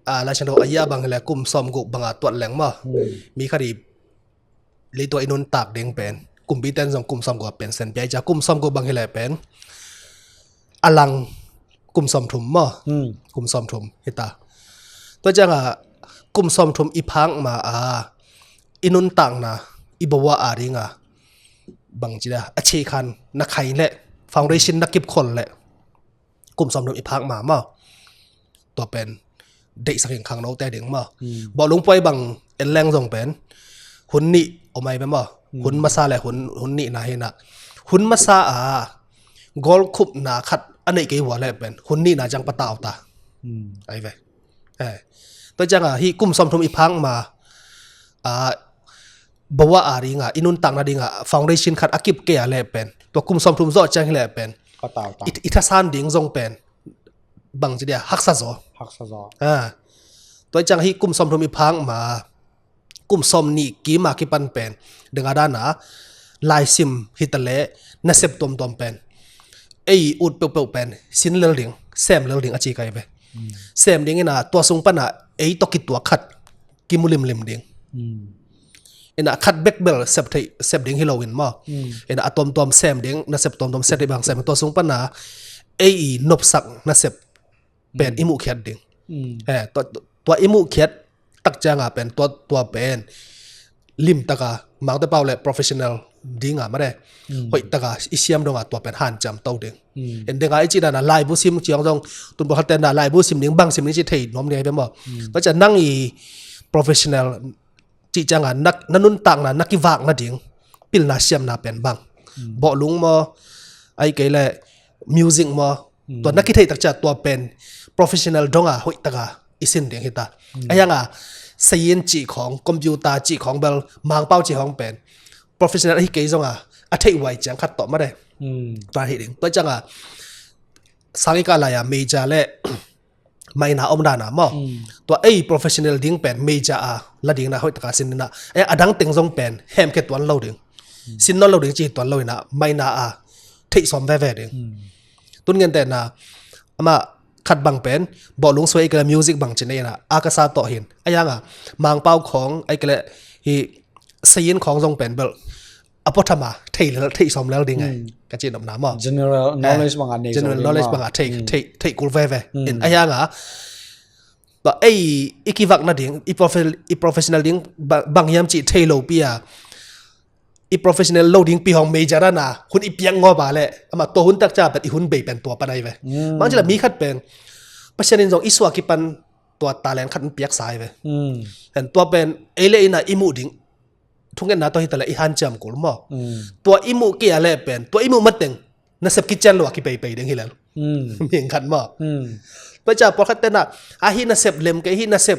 ah, Laisiangtho a yah bang hi le kum sawmguk banga tuat leng maw. Hmm. Mi khat i leitung a i nuntak ding pen kumpi ten zong kum sawmguk a pension pia i cia, kum sawmguk bang hi le pen a lang kum sawmthum maw. Hmm. Kum sawmthum hi ta. Tua cianga kum sawmthum i phak ma a i nuntakna i bawa a dinga bang ci dia, a cikhan na khai le foundation na kipkhol le kum sawmthum i phak ma maw. Tua pen deihsak in khangnote ding maw. Hmm. Bawlung puai bang en leng zong pen hun nih om ai ve maw. Hmm. Hun masa le hun, hun nihna hi na. Hun masa a goal khupna khat a neih kei vua le pen hun nihna ciang patau ta. Hmm. Ai ve. Eh. Tua cianga hi kum sawmthum i phak ma, ah, bawa a dinga, i nuntakna dinga foundation khat a kip kei a le pen tua kum sawmthum zawh ciang hi le pen patau ta. I, i thasan ding zong pen bang ci dia, haksa zaw. Haksa zaw. Ah. Tua ciang hi kum sawmthum i phak ma kum sawmnih kim a kipan pen ding a dana laisim hi ta le nasep tuamtuam pen ei ut peuhpeuh pen sin lel ding, sem lel ding a ci kai ve. Hmm. Sem ding ina tua sung pana ei tawh kituak khat kimu limlim ding. Hmm. Ina khat bek bel sep thei, sep ding hi lo in maw. Hmm. Ina a tuamtuam sem ding, nasep tuamtuam sem ding bang sem tua sung pana ei i nopsak nasep pen i muhkhiat ding. Hmm. Eh, tua, tua i muhkhiat tak cianga pen tua, tua pen limtaka mangte pau le professional dinga mare. Hmm. Hoihtaka i siam donga tua pen hanciam to ding. Hmm. En dinga i ci dana laibu sim ciang zong tun bawlkhatte na laibu sim ding bang sim ding ci thei nuam ding ai pen maw. Hmm. Tua ciang nang i professional ci cianga na, na nuntakna na kivakna ding pilna siamna pen bang. Hmm. Bawlung maw, ai kei le music maw, hmm, tua na kitheih tak cia tua pen professional donga hoihtaka i sin ding hi ta. Hmm. A hianga sayin cih khawng, computer cih khawng bel, mangpau cih khawng pen professional ahi kei zonga a theih huai ciang khat tawh mare. Hmm. Tua hi ding. Tua cianga sang i kah lai a major le minor om dana maw. Hmm. Tua ei professional ding pen major a la dingna hoihtaka sin dina. Eh, a dang teng zong pen hemkhia tuan lo ding. Hmm. Sin nawn lo ding ci tuan lo ina minor a theih sawm veve ding. Hmm. Tun ngente na ama khat bang pen bawlung suai i kila music bang ci nei ina a ka sa tawh hin. A hianga mangpau khawng ai kila hi sayin khawng zong pen bel a puathama thei lel, thei sawm lel ding ai. Hmm. Ka ci nopna maw. General, eh, knowledge banga nei general zo ding knowledge maw. Banga thei, hmm, thei, thei kul veve. Hmm. In a hianga tua ei i kivakna ding, i profe-, i professional ding ba-, bang hiam cih thei lo pi a, i professional lo ding pi hong major dana hun i piak ngawp a le ama tua hun tak cia pen i hun bei pen tua pan ai ve. Hmm. Mang cila mi khat pen Pasian in zong i suak kipan tua talent khat in piak sa ai ve. Hmm. En tua pen ei le ina i muh ding thungetna tawh hi ta le i hanciam kul maw. Hmm. Tua i muh kei a le pen tua i muh mateng nasep kician lo a kipeipei ding hi lel. Hmm. Mihing khat maw. Hmm. Tua cia pawlkhat tena a hi nasep lem kei, hi nasep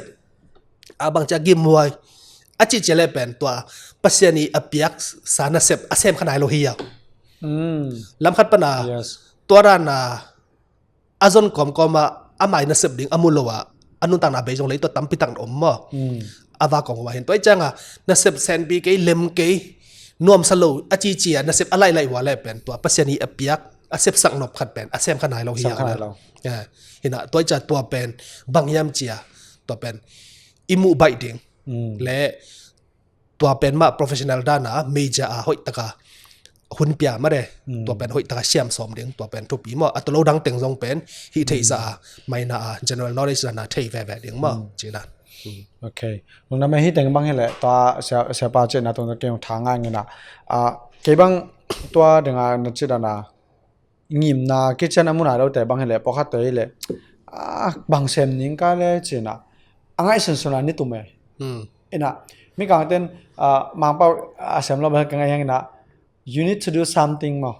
a bang cia gimhuai a cih cia le pen tua Pasian i a piak sa nasep a sem kha nai lo hi a. Hmm. Lam khat pana, yes, tua dana a zon kawmkawma a mai nasep ding a mu lo a a nuntakna bei zong lei tua tampi tak na om maw. Hmm. A va kawmkawma hin tua i cianga nasep senpi kei, lem kei, nuamsa lo a cicia nasep a laih laih hua le pen tua Pasian i a piak a sepsak nop khat pen a sem kha nai lo hi a. Sem kha nai lo. Ya. Hina tua i cia tua pen bang hiam cia tua pen i muh baih ding. Hmm. Le tua pen mah professional dana major a hoihtaka hun pia mare. Hmm. Tua pen hoihtaka siam sawm ding, tua pen thupi maw. A tolo dang teng zong pen hih theih za a, hmm, minor a general knowledge dana thei veve ding maw. Hmm. Cina. Ok. Nung na me hi teng bang hi le tua sia, siapa cina tung kei tha ngai ngina. Ah, kei bang tua denga na cina na ngimna kician a mun a lote bang hi le pawlkhat te hi le, ah, bang sem ning ka le cina. A ngaihsun sun a ni tum e. Ina, mi kang ten, ah, Mangpau a sem lo bang ka ngai hang ina, you need to do something maw.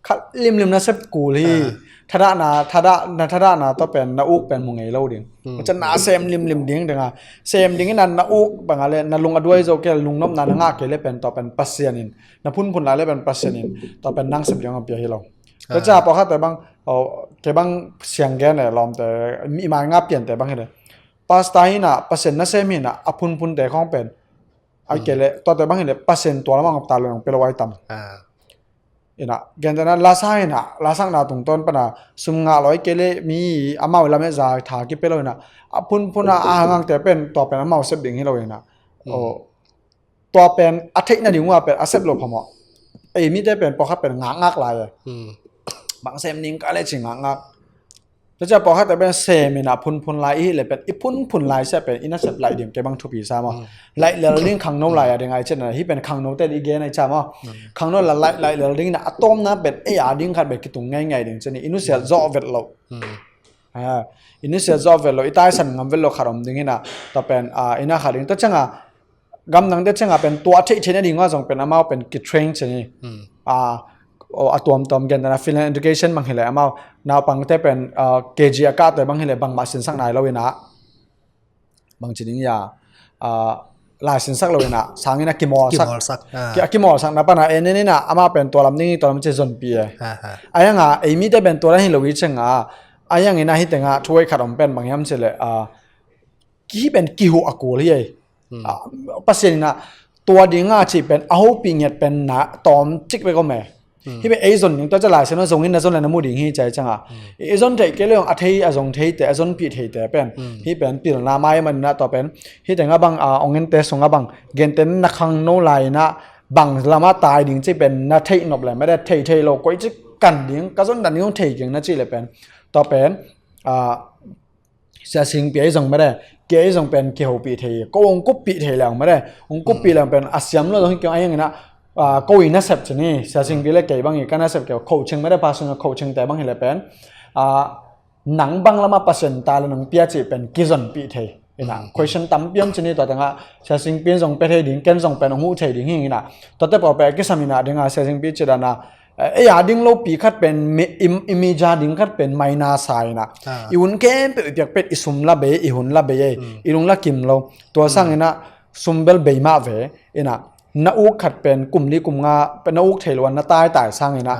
Khat limlim na sep kul hi. Thadahna, thadah, na thadahna tawh pen na uk pen mu ngei lo ding. Macam na sem limlim ding denga. Sem ding ina na uk banga le na lung a duai zo kei, lungnopna na ngah kei le pen tawh pen Pasian in. Na phunphun lai le pen Pasian in tawh pen nang sep ding a pia hi lo. Tua ca pawlkhat te bang, oh, kei bang siang gen e lawmte, i mai nga piante bang hi le. Pastor hina, Pasian nasem hina, a phunphun te khawng pen. Ai kei le, tuate bang hi le, Pasian tua lamah ngop ta lo nang pia lo ai tam. Ina, gentena, lasa hina, lasakna tungtawn pana, sum ngah lo ai kei le, mi amau lam e za tha kipia lo hina, a phunphun a, a hangangte pen, tua pen amau sep ding hi lo hina. Oh, tua pen a theih nading uh a pen a sep lo phamawh. Ei mite pen pawlkhat pen ngakngak lai e. Bang sem ning ka le ci ngakngak. Tua cia pawlkhat te pen sem ina phunphun lai i hi le pen i phunphun lai sia pen i na sep lai ding kei bang thupi sa maw. Laih lel ding khangno lai a ding ai cina hi pen khangno te i gen ai ca maw. Khangno la laih, laih lel ding ina a tawmna pen ei a ding khat pen kitung ngei ngei ding cina i nusiat zawh vet lo. Ha, i nusiat zawh vet lo, i taisan ngam vet lo khat om ding ina, tua pen, ah, ina khat ding. Tua cianga, gamdangte cianga pen tua theih theih nading a zong pen amau pen kitrain cini. Ah, oh, a tuamtuam gentena field education bang hi le amau naupangte pen, ah, K G a kahte bang hi le bangmah sinsak nai lo ina. Bang ci ding ia, ah, lai sinsak lo ina, sang ina kimawlsak. Kimawlsak, ah. Ki-, a kimawlsakna pana en en ina, amau pen tua lam ding, tua lam ci zonpi e. Ai anga, ei mite pen tua lam hi lo i cianga, ai ang ina hi tenga, thuai khat om pen bang hiam ci le, ah, ki hi pen kihuh a kul hi ei. Ah, Pasian ina tua dinga ci pen a hopih ngiat pen na tawm cik bek om e. Hi pen ei zon ding tua ca lai sen zong in na zon le na mu ding hi cai canga. Ei zon theih kei le ong a thei a zong theite a zonpih theite pen. Hi pen pilna mai manina tua pen. Hi tenga bang a ong ente sunga bang genten na khangno lai ina bang lama tai ding ci pen na theih nop le mede thei thei lo koi ci kan ding ka zon dan ding ong thei keng na ci le pen. Tua pen, ah, Sia Singpi ei zong mede, kei ei zong pen kihopih thei, ko ong kuppih thei leng mede, ong kuppih leng pen a siam lo zong hi kei ong ai ang ina, ah, ko i nasep cini, Sia Singpi le kei bang i ka nasep kei, coaching mede, personal coaching te bang hi le pen, ah, nang bang lama Pasian ta le nang pia ci pen kizonpih thei. Ina, question tampi om cini tua tengah, Sia Singpi zong pia thei ding, ken zong pen ong huh thei ding hi ina. Tua te pawh pen kisam ina dinga Sia Singpi ci dana, eh, ei a ding lopi khat pen mi-, im-, i mija ding khat pen maina sa ina. I hun khempeuh i piak pet i sum la bei, i hun la bei ei, i lung la kim lo. Tua sang ina sum bel bei mah ve ina. Na uk khat pen kum li kum nga, pen na uk thei lo an na tai tai sang ina.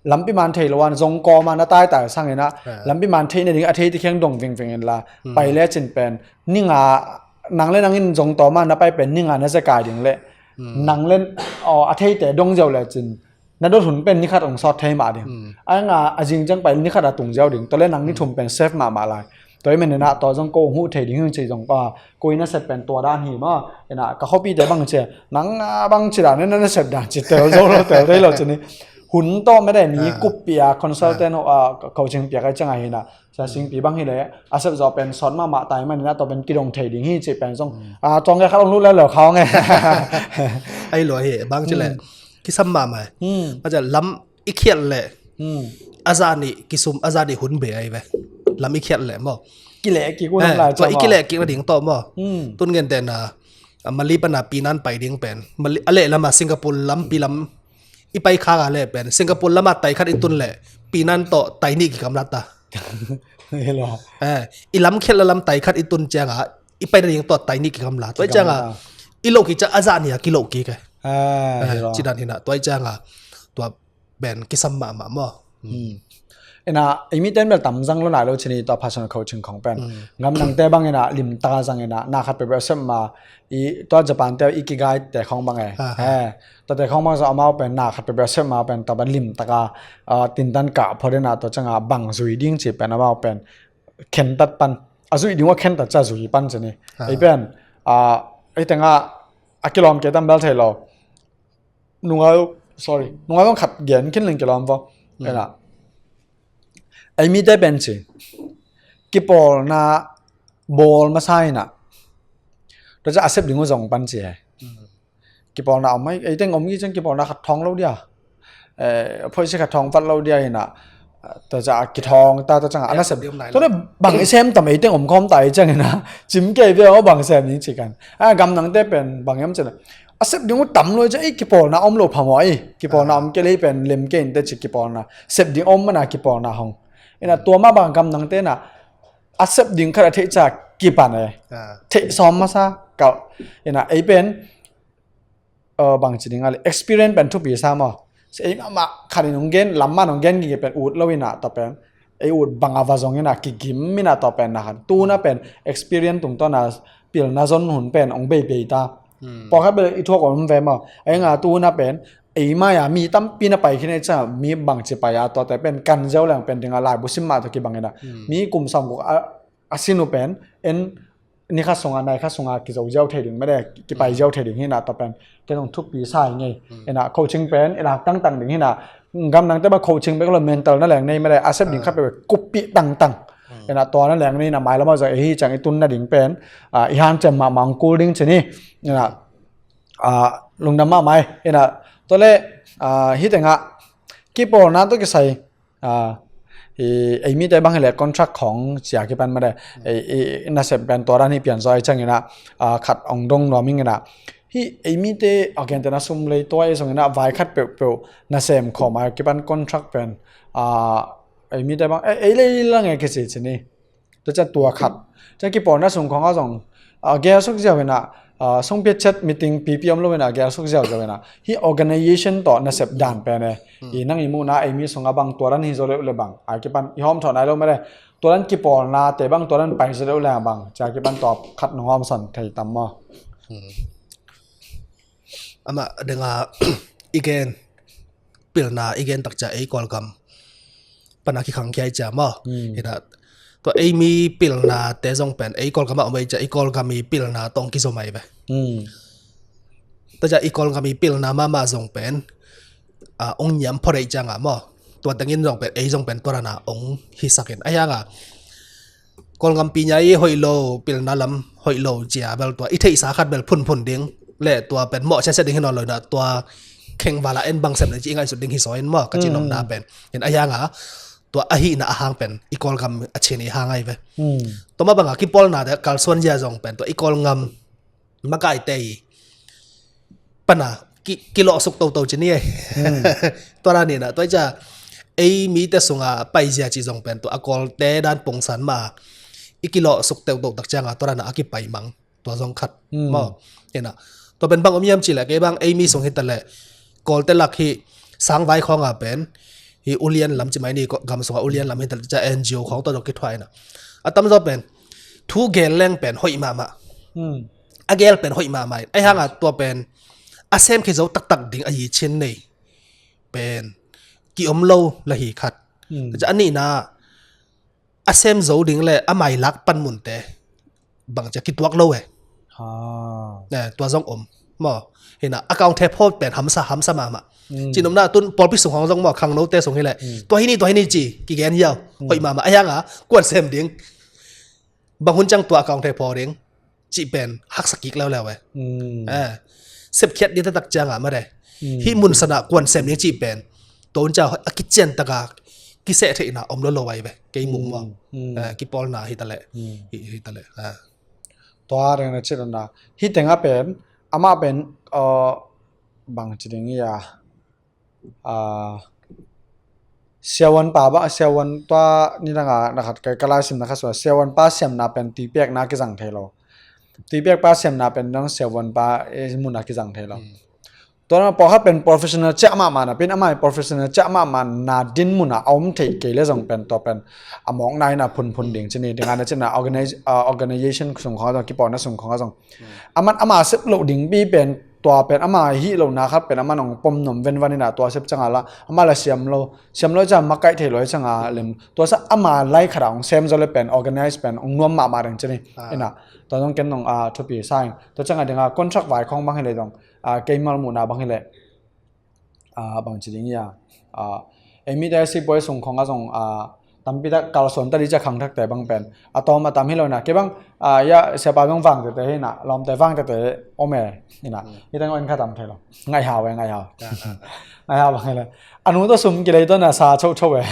Lampi man thei lo an zong kawma na tai tai sang ina. Lampi man thei na ding a thei ti kheng dong ving ving in la. Pai le cin pen. Ninga, nang le nang in zong tawma na pai pen ninga na zekai ding le. Nang le, aw, a theite dong ziau le cin. Na dot hun pen ni khat ong sawt thei mah ding. Ai nga a zing ciang pai ni khat a tung ziau ding. Tua le nang ni thum pen safe mahmah lai. Tua i menena tua zong ko ong huh thei ding hi ci zong pa. Ko i nasep pen tua dan hi maw. Ina ka khuapite bang ci. Nang a bang ci dan, na nasep dan ci tel zo lo, tel thei lo ci ni. Hun tawh mede mi kuppih a consultant, ah, coaching piak ai ciang a hi na. Sia Singpi bang hi le, a sep zaw pen sawt mahmah tai manina tua pen kidong thei ding hi ci pen zong. Ah, tuang khat ong lut le lo khawng e. Ai lo hi, bang ci le. Kisam mahmah. Aja lam i khiat le. A zani kisum, a zani hun be ai ve. Lam i khiat le maw. Kileh kik uh lai tua i kileh kik na ding tawh maw. Tun gentena, a Mali pana Pinan pai ding pen. Mali, a leh lama Singapore lampi lam i pai khak a le pen. Singapore lama tai khat i tun le. Pinan tawh tai nih kikamlat ta. Eh, i lam khiat le lam tai khat i tun cianga i pai na ding tawh tai nih kikamlat. Tua cianga i lo kik ciang a zani a kilo kik e. Ci dan hi na tua cianga tua pen kisam mahmah maw. Ina, i miten bel tam zang lo nai lo ci ni tua personal coaching khong pen. Gamdangte bang ina limtaka zang ina na khat peuhpeuh a sep ma i tua Japan te ikigai te khong bang e. Tua te khong bang zong amau pen na khat peuhpeuh a sep ma pen tua bang limtaka, ah, tintan kah phot ina tua cianga bang zui ding ci pen amau pen khentat pan. A zui ding ua khentat ca zui pan ci ni. Ei pen, ah, ei tenga a kilawm kei tam bel thei lo. Nungai, sorry. Nungai bang khat gen khin leng kilawm vo. Ena. Ei mite pen ci. Kipawlna bawl masa ina. Tua ciang a sep ding uh zong pan ci he. Kipawlna om, ei teng om hi ciang kipawlna khat thawng lo dia, phoisi khat thawng vat lo dia hi na. Tua ciang a kithawng ta, tua ciang a na sep. Tua na bang i sem tam ei teng om khawm ta hi ciang hi na, cim kei ve aw, bang sem ding ci kan. A gamdangte pen bang hiam ci le, a sep ding uh tam lo hi ciang ei kipawlna om lo phamawh ei. Kipawlna om kei le hi pen lem kei in te ci, kipawlna sep ding om mana kipawlna hong. Hi na tua mah bang gamdangte na a sep ding khat a theih ciang kipan e. Theih sawm masa kal. Hi na ei pen bang ci ding a le, experience pen thupi sa maw. Ei mahmah khat in hong gen, lam man hong gen gige pen ut lo hi na, tua pen ei ut bang a va zong hi na kigim hi na, tua pen na khan tu na pen experience tungtawn a pilna zon hun pen hong beibei ta. Pawlkhat bel i thuak om ve maw. Ei nga tu na pen ei mai a mi tampi na pai khin ei ciang mi bang ci pai a, tuate pen kan ziau leng pen ding a laibu sim mah tua kibang hi na. Mi kum sawm guk a a sin uh pen en ni khat sunga, nai khat sunga kizo ziau thei ding mede, kipai ziau thei ding hi na, tua pen ken hong thupi sa hi ngei. Hi na coaching pen i lak tangtang ding hi na, gamdangte bang coaching bek lo, mental na leng nei mede, a sep ding khat pe kuppih tangtang. Hi na tua na leng nei na, mai lamah zong ei hi ciang i tun nading pen i hanciam mahmah hong kul ding ci ni. Hi na lungdam mahmah hi na. Tua le hi tengah kipawlna tawh kisai ei mite bang hi le contract khawng cia kipan mede, ei nasep pen tua dan hi pian zaw ei ciang hi na, khat hong dong nuam ing hi na. Hi ei mite a gente na sum lei tua ei zong hi na, vai khat peuhpeuh nasem khawm a kipan contract pen ei mite bang ei lei lang e kici ci ni. Tua ciang tua khat ciang kipawlna sung khawng a zong a gelsuk ziau hi na, song piat chat meeting pipi om lo hi na, gelsuk ziauziau hi na, hi organization tawh nasep dan pen e. I nang i muhna ei mi sungah bang tua dan hi zaw leuh le bang a kipan i hawm thawh nai lo mede, tua dan kipawlnate bang tua dan pai zaw leuh le bang cia kipan tua khat nong hawmsan thei tam maw? Amah denga i gen pilna i gen takcia ei Kawlgam pana kikhang khia i cia maw? Hi na tua ei mi pilnate zong pen ei Kawlgam a om ei cia, i Kawlgam i pilna tawh hong kizom ai ve. Tua cia i Kawlgam i pilna mahmah zong pen hong niam phot ei cianga maw? Tua tengin zong pen ei zong pen tua dana hong hisakin a hianga Kawlgam pi nya i hoih lo, pilna lam hoih lo cia bel tua i theihsa khat bel phunphun ding le tua pen mawh siasia ding hi nawn lo hi na, tua khengvala en bang sem le ci i ngaihsut ding hi saw in maw, ka ci nopna pen. In a hianga tua ahihna ahang pen i Kawlgam a chin i hang ai ve. Tua mah banga kipawlnate kalsuan zia zong pen tua i Kawlgam makaite i pana kilawhsuk toto ci ni ei. Tua dan hi na tua i cia ei mite sunga paizia ci zong pen tua a Kawlte dan pungsan ma i kilawhsuk teuto tak cianga tua dana a kipai mang, tua zong khat maw? Hi na tua pen bang om hiam ci le, kei bang ei mi sung hi ta le Kawlte lak hi sangvai khawnga pen hi ulian lam ci mai ni, gam sunga ulian lam hi ta le cia N G O khawng tua zong kithuah hi na. A tamzaw pen thu gel leng pen hoih mahmah. A gel pen hoih mahmah in a hianga tua pen a sem khia zo taktak ding a hi chin nei pen kiom lo la hi khat. Cia a nihna a sem zo ding le a mailak panmunte bang cia kituak lo e. Tua zong om maw? Hi na account the phaw pen hamsa hamsa mahmah. Cinopna tun pawlpi sung hong zong maw, khangnote sung hi le tua hi ni, tua hi ni ci kigen hiau hoih mahmah a hianga kuan sem ding bang hun ciang tua account he phaw ding cih pen haksa kik leuleu e. Sepkhiat ding taktak cianga mare hih mun sana kuan sem ding cih pen tua hun ciang a kician taka kiseh theihna om lo lo ai ve. Kei muk maw? Kipawlna hi ta leh, hi ta leh. Tua reng na cih na hih tengah pen amah pen bang ci ding ia, siavuan pa bang, siavuan tua nidanga na khat ka laisimna khat sua siavuan pa siamna pen tuipiakna kizang thei lo. Tuipiak pa siamna pen nang siavuan pa muna kizang thei lo. Tua na pawlkhat pen professional ciah mahmah na pin amah professional ciah mahmah na din muna a om thei kei le zong pen tua pen a mawkna ina phunphun ding cini dinga na cina organization sung khong a zong kipawlna sung khong a zong aman ama sep loh ding pi pen tua pen ama hih lohna khat pen aman hong pom nom venvan ina tua sep canga la ama la siam lo, siam lo canga makaih thei lo canga lem tua sa ama lai khata hong sem zo le pen organize pen hong nuam mahmah ding cini. Ina tua zong ken nong thupi sa in tua canga dinga contract vai khong bang hi le zong keimal muhna bang hi le bang ci ding ia, ei mite sipuai sung khong a zong tampi tak kalsuan ta dih ci a khangthakte bang pen a tawm a tam hi lo ina, kei bang, ah, ya, siapa bang vang tete hi ina, lawmte vang tete om e ina, hi teng in kha tam thei lo. Ngaihau e, ngaihau. Ngaihau bang hi lo. A nu tawh sum kilei tawh na sa chocho e.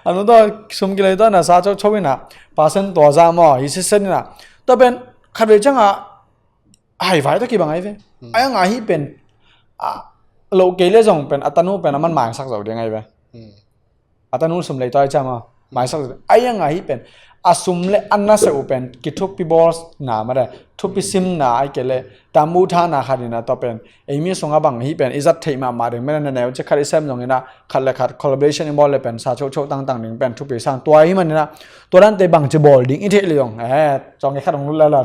A nu tawh sum kilei tawh na sa chocho ina, percent tua za maw, hi sisen ina. Tua pen khat vei ciang a haivai tawh kibang ahi ve. Ai ang ahi pen, a, lo kei le zong pen a tanu pen a man maisak zo ding ahi ve. A tanu sum lei tawh ai ciang a maisak zo ding. Ai ang ahi pen a sum le a nasep uh pen kithupi bawl na mah de, thupi sim na ai kei le tambu tha na khat ina tua pen ei mi sung a bang hi pen i zat theih mahmah ding mah de, na neu ci khat i sem zong ina khat le khat collaboration i bawl le pen sa chocho tangtang ding pen thupi sang tua hi man ina, tua dante bang ci bawl ding i theih le zong, eh, zong i khat hong lut le lo.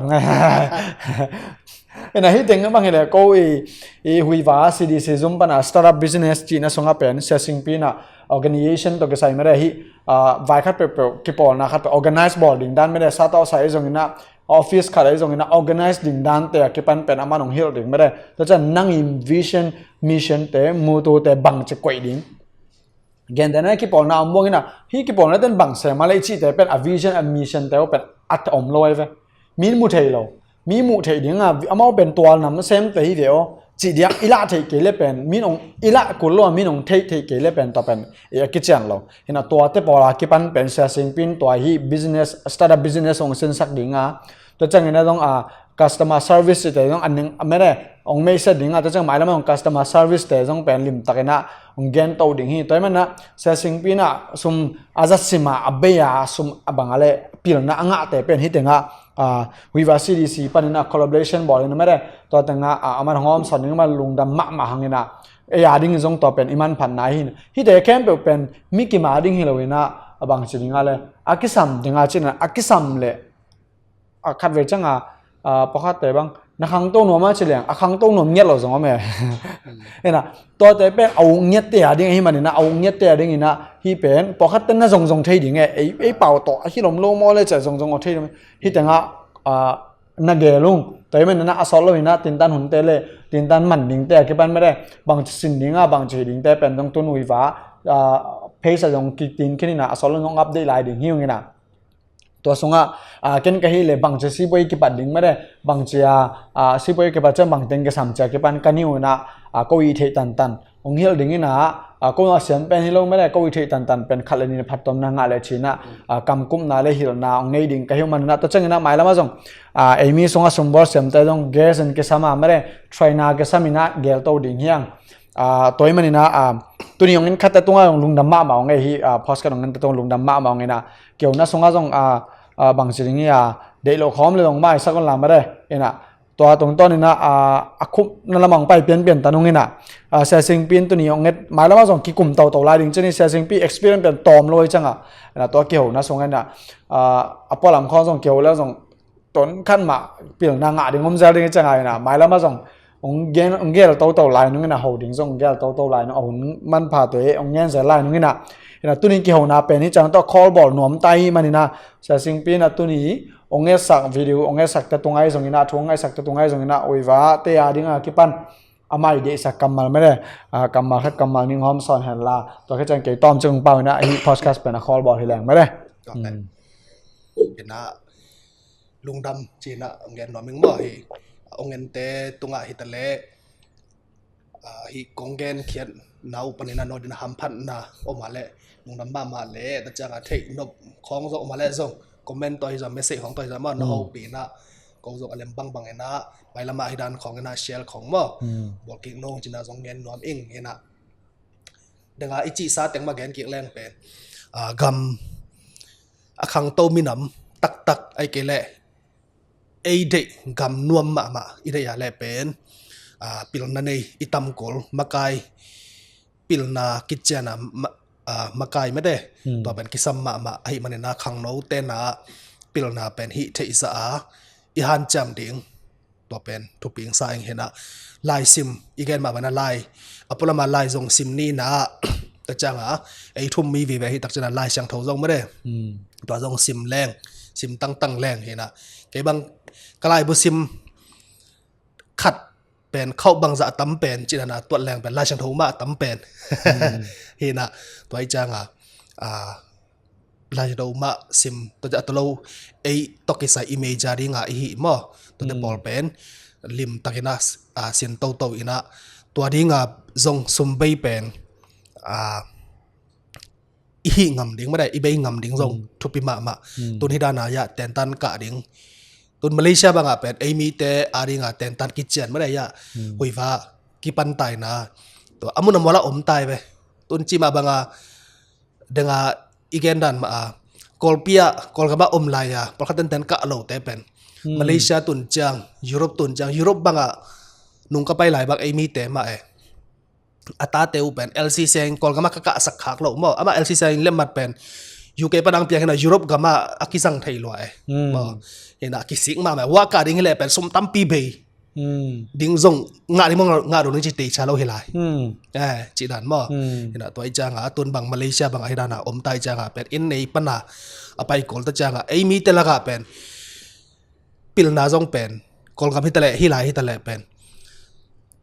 Ina hi teng bang hi le ko i, i Huiva C D C zum pana startup business cihna sung a pen Sia Singpi ina organization tawh kisai mah de hi, ah, vai khat peuhpeuh kipawlna khat peuh organize bawl ding dan mah de, sa tawh sa i zong ina office khat a i zong ina organize ding dante a kipan pen a man hong hilh ding mah de. Tua ciang nang in vision, mission te, motto te bang ci koih ding. Gentehna kipawlna om buang ina, hi kipawlna ten bang sem a le i cihte pen a vision, a mission te uh pen a om lo ai ve. Min mu thei lo. Mi muh theih ding a, amau pen tual nam sem te hi ve aw. Cih diak i lah theih kei le pen, min ong i lah kul lo a, min ong theih theih kei le pen tua pen, e, a kician lo. Hi ina tuate pawl a kipan pen Sia Singpi in tua hi business, startup business ong sinsak ding a. Tua ciang ina zong a customer service te zong a ning a mene ong meisa ding a, tua ciang mailam a zong customer service te zong pen limtak ina ong gen to ding hi. Tua hi man ina Sia Singpi ina sum a zat sim a, a bei a, sum a bang a le pilna a ngahte pen hi teng a, a, Huiva C D C pan ina collaboration bawl ina mene tua teng a, a, a man hong om san ding a man lungdam mahmah hang ina, ei a ding zong tua pen i manphatna hi. Hite khempeuh pen mi kim a ding hi lo ina, a bang ci ding a le a kisam ding a ci ina a kisam le a khat vei ciang a, a, pawlkhatte bang na khangto nuam a ci leng, a khangto nuam ngiat lo zong om e. Ina, tuate pen a uk ngiatte a ding ahi man ina, a uk ngiatte a ding ina, hi pen pawlkhatte na zongzong thei ding e, ei, ei pau tawh a hi lom lo maw le ci a zongzong aw thei ding. Hi teng a, a, na gel ung. Tua hi man ina a sawt lo ina tintan hunte le tintan man dingte a kipan mah de, bang ci sin ding a, bang ci hi dingte pen zong tun Huiva, a, page a zong kitin khin ina a sawt lo zong update lai ding hi ung ina. Tua sung a, a, ken ka hi le bang ci sipuai kipat ding mah de, bang ci a, a, sipuai kipat ciang bang teng kisam ci a kipan ka niu ina, a, ko i theih tantan ong hilh ding ina, a, ko a siam pen hi lo mah de, ko i theih tantan pen khat le nih na phattuamna ngah le ci ina, a, kamkupna le hilhna ong nei ding ka hi uh man ina, tua ciang ina mailam a zong, a, ei mi sung a sumbawl siamte zong guest in kisam a mah de, trainer kisam ina gel to ding hi ang. A, tua hi man ina, a, tuni ong en khatte tung a zong lungdam mahmah ong ei hi, a, podcast ong en te tung lungdam mahmah ong ina, kihona sung a zong, a, a, bang ci ding hi a, deih lo khawm le zong maisak un la mah de, ina, tua tungtawn ina, a, a khupna lam a ong pai pianpian ta nung ina, a, Sia Singpi in tuni ong et mailam a zong kikum toto lai ding ci ni, Sia Singpi experience pian tawm lo hi ciang a, ina, tua kihona sung ina, a, a pualam khawng zong kiho le zong ton khat mah pilna ngah ding om zel ding hi ciang a ina, mailam a zong ong gen, ong gel toto lai nung ina, ho ding zong ong gel toto lai nung, a hun manphate ong ngen zel lai nung ina, ina, tuni kihona pen hi ciang tawh call bawl nuam ta hi man ina, Sia Singpi ina tuni ong etsak video, ong etsak te tung a hi zong ina, thu ong etsak te tung a hi zong ina, Huiva te a ding a kipan a mai deihsak kammal mah de, a, kammal khat kammal ning hawm sawn hen la, tua khit ciang kei tawm ciang pau ina, hi podcast pen a call bawl hi leng mah de. Tua pen. Ina lungdam ci ina ong gen nuam ing maw hi, ong ente tung a hi ta le, a, hi kong gen khiat na uh pan ina no ding a hamphatna om a le lungdam mahmah le, tua ciang a theih nop khawng zong om a le zong comment tawh hi zong, message khawng tawh hi zong maw, na hopih ina, ko zong a lem bangbang ina, mailam a hi dan khawng ina share khawng maw, bawl kik nung ci ina zong gen nuam ing ina. Dang a i cihsa teng mah gen kik leng pen, a, gam a khangto minam taktak ai kei le ei deih gam nuam mahmah i deih a le pen, a, pilna nei i tam kul, makai pilna kician a ma-, a, makai mah de. Tua pen kisam mahmah ahi man ina khangno tena pilna pen hih theih zah a i hanciam ding. Tua pen thupi ing sa ing hi ina. Lai sim i gen mah bang ina lai, a pualam a lai zong sim ni ina, tua ciang a ei thum mi vive hi tak ci ina Lai Siangtho zong mah de. Tua zong sim leng, sim tangtang leng hi ina. Kei bang ka laibu sim khat pen khauh bangzah a tam pen ci ina, tuat leng pen Lai Siangtho mah a tam pen hi ina. Tua hi ciang a a, laino mah sim, tua ciang a tua lo ei tawh kisai i major dinga i hih maw. Tuate pawl pen lim takin a, a, sin toto in a, tua dinga zong sum bei pen, a, i hih ngam ding mah dai, i bei ngam ding zong thupi mahmah. Tun hih dana ia tentan kah ding. Tun Malaysia bangah pen ei mite a dinga tentan kician mah dai ia, huiva kipan taina. Tua a mun a muala om tai ve. Tun cimah banga denga i gen dan mah a, Kawlpi ah, Kawlgam ah om lai a pawlkhat tenten kah lote pen Malaysia tun ciang, Europe tun ciang, Europe bangah nung ka pai lai bang ei mite mah e. A tate uh pen L C C in Kawlgam ah ka kahsak khak loh maw. Amah L C C in lemmat pen U K pan ang piang hi na, Europe gam ah a kizang thei lua e. Maw. Hi na kisik mahmah e. Ua kah ding hi leh pen sum tampi bei ding zong ngah ding maw, ngah dong ding ci teicia lo hi lai. Eh, cih dan maw. Hi na tua i cianga tun bang Malaysia bang ahi dana om ta i cianga pen inn nei pana a pai Kawl ta cianga ei mite lakah pen pilna zong pen Kawlgam hi ta leh, hi lai hi ta leh pen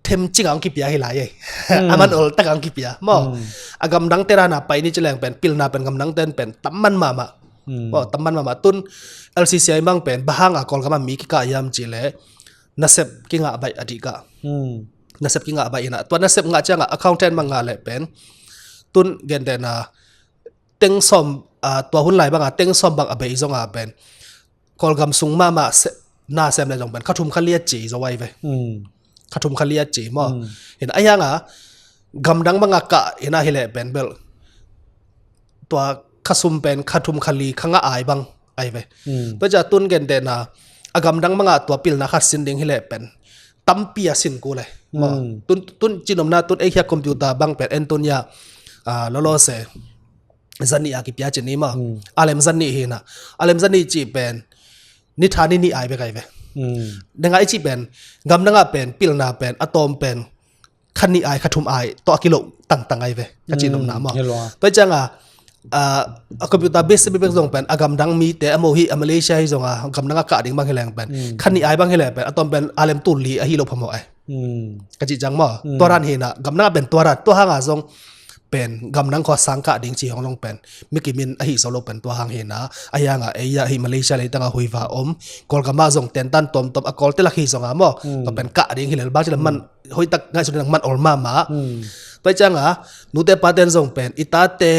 themcing ang kipia hi lai e. A man ol tak ang kipia maw. A gamdangte dana pai ni ci leng pen pilna pen gamdangte pen tamman mahmah. Maw, tamman mahmah. Tun L C C i mang pen bang hanga Kawlgam ah mi kikah hiam ci leh nasep kingah baih a dih kah. Nasep kingah baih hi na. Tua nasep ngah cianga accountant mah ngah leh pen tun gentehna teng sawm, a, tua hun lai banga teng sawm bang a bei zonga pen Kawlgam sung mahmah na sem leh zong pen kha thum kha li a ci zo ai ve. Kha thum kha li a ci maw. Hi na a hianga gamdang banga kah hi na hi leh pen bel tua kha sum pen kha thum kha li kha nga ai bang ai ve. Tua cia tun gentehna a gamdang banga tua pilna khat sin ding hi leh pen tampi a sin kul e. Tun, tun cinomna tun ei hia computer bang pen en tun ia, a, lolo se zanih a kipia ci ni maw. A lem zanih hi na. A lem zanih cih pen ni tha ni nih ai bek ai ve. Denga i cih pen gamdangah pen pilna pen a tawm pen kha nih ai kha thum ai tawh a kiloh tangtang ai ve. Ka cinomna maw. Tua i cianga, a, a computer base bek zong pen a gamdang mite a mo hi a Malaysia hi zonga gamdang a kah ding bang hi leng pen kha nih ai bang hi leng pen a tawm pen a lem tul li a hi lo phamawh ai. Ka cih ciang maw. Tua dan hi na gamdang a pen tua dan tua hanga zong pen gamdang khua sang kah ding ci hong long pen mi kimin a hi so lo pen tua hang hi na a hianga ei a hi Malaysia leitanga huiva om Kawlgam ah zong tentan tuamtuam a Kawlte lak hi zonga maw. Tua pen kah ding hi lel bang ci leh man hoihtak ngaihsun ding man ol mahmah. Tua i cianga nute paten zong pen i tate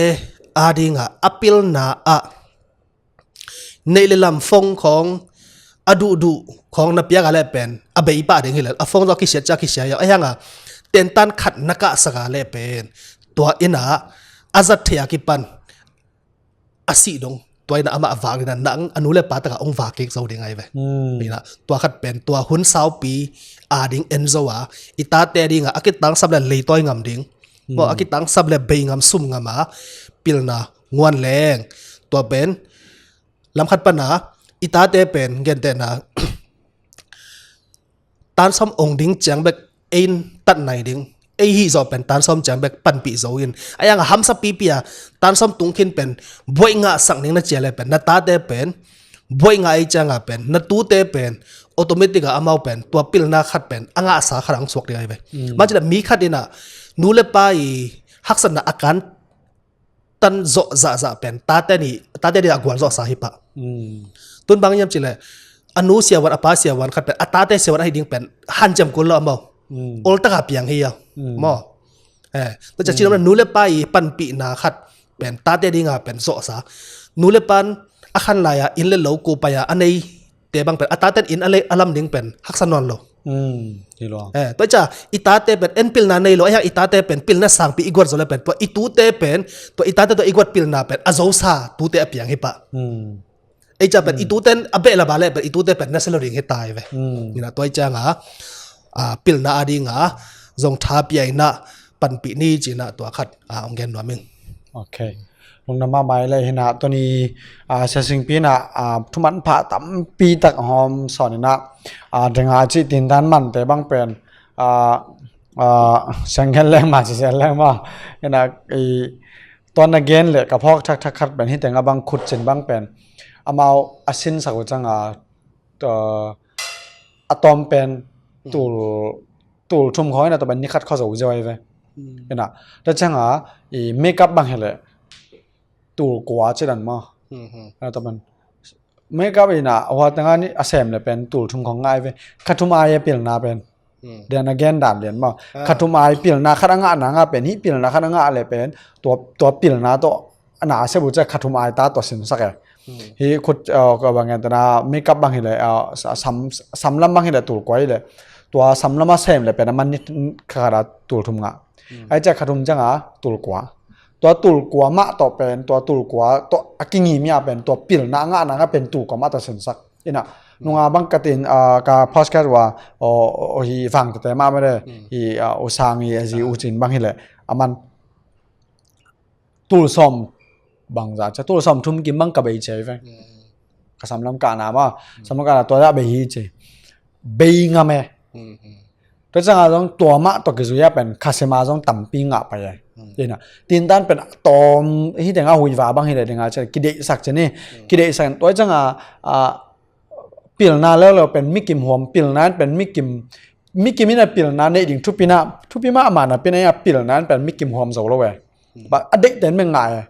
a dinga a pilna ah neih le lam phone khawng a duhduh khawng na piak a leh pen a bei pah ding hi lel a phone zong a kisiat cia kisia ia a hianga tentan khat na kahsak a leh pen tua inn ah a zat thei a kipan a sih dong tua inn ah amah vak ding a nang a nu le pa takah hong vak kik zo ding ai ve. Hi na tua khat pen tua hun saupi a ding en zo a i tate dinga a kitangsap le leitawi ngam ding maw a kitangsap le bei ngam sum ngam a pilna nguan leng tua pen lam khat pana i tate pen gentehna tansawm ong ding ciang bek ei in tat nai ding ei hih zawh pen tansawm ciang bek panpih zo in a hianga hamsa pipi a tansawm tung khin pen buaih ngahsak ning na cia le pen na tate pen buaih ngah ei cianga pen na tute pen automatic a amau pen tua pilna khat pen a ngahsa khat ang suak ding ai ve. Macam mi khat ina nu le pa i haksatna a kan tan zawh zahzah pen tate ni tate ni a gual zawhsa hi pah. Tun bang hiam ci leh a nu siavuan a pa siavuan khat pen a tate siavuan ahi ding pen hanciam kul lo a maw. Ol taka piang hi a maw. Eh, tua cia cinom na nu le pa i panpihna khat pen tate dinga pen zawhsa nu le pan a khan lai a inn le lo kupai a a nei te bang pen a taten inn a lam ding pen haksa nawn lo. Tua i cia i tate pen en pilna nei lo a hiang i tate pen pilna sangpi i guat zo le pen tua i tute pen tua i tate tua i guat pilna pen a zosa tute a piang hi pah. Ei cia pen i tuten a beh laba le pen i tute pen na se lo ding hi tai ve. Ina tua i cianga a pilna a dinga zong tha piaina panpih ni cina tua khat a ong gen nuam ing. Ok. Lungdam mahmah le hina tuni a sesing pina a thuman pha tampi tak hom son ina a denga ci tindan mante bang pen a a siang gen leng ma ci siang leng ma ina i tuan na gen le ka phawk thakthak khat pen hi tenga bang khut cin bang pen amau a sin sak uh canga a tawm pen tul tul thum khawng ina tawm pen ni khat khaw zo ziau ai ve. Ina ta canga i makeup bang hi le tul kua ci dan maw. Mhm. A, tua pen makeup ina, hua tengah ni a sem le pen tul thum khong ngai ve. Kha thum ai a pilna pen. Hmm. Dia na gen dan lian maw. Ah. Kha thum ai pilna khat a ngahna ngah pen, hih pilna khat a ngah le pen, tua, tua pilna tawh na a sem uh ciang kha thum ai ta tawh sinsak e. Hmm. Hih khut, uh, ka bang ngen tana makeup bang hi le, uh, sa-, sam, sam lam bang hi le tul kua hi le. Tua sam lam a sem le pen a man ni kha khat a tul thum ngah. Hmm. Ai ciang kha thum ciang a tul kua. Tua tul kua mah tawh pen, tua tul kua tawh a kingim ia pen, tua pilna a ngahna ngah pen tul kua mah tawh sinsak. Ina, hmm, nunga bang ka tin, ah, ka podcast wa, o, o, o, hi vang tete mah mah de, hmm, hi, ah, u sang hi, a zi, ah, u cin bang hi le, a man tul sawm bang za, ca tul sawm thum kim bang ka bei cei ve. Hmm. Ka sam lam ka na ma, hmm, sam lam ka na tua da bei hi cei. Bei ngam e. Hmm, hmm. Tua ciang a zong tua mah tawh kizui a pen kha sem a zong tampi ngah pai e. Hmm. Ina, tin tan pen tawm, hi teng a hui va bang hi le ding a ciang, kideihsak ciang ni, hmm, kideihsak tua ciang a, a, pilna leuleu pen mikim huam, pilna in pen mikim, mikim ina pilna nei ding thupi na, thupi mah mah na pi na ia pilna in pen mikim huam zo lo e. Hmm. Ba, a deih ten bek ngai e.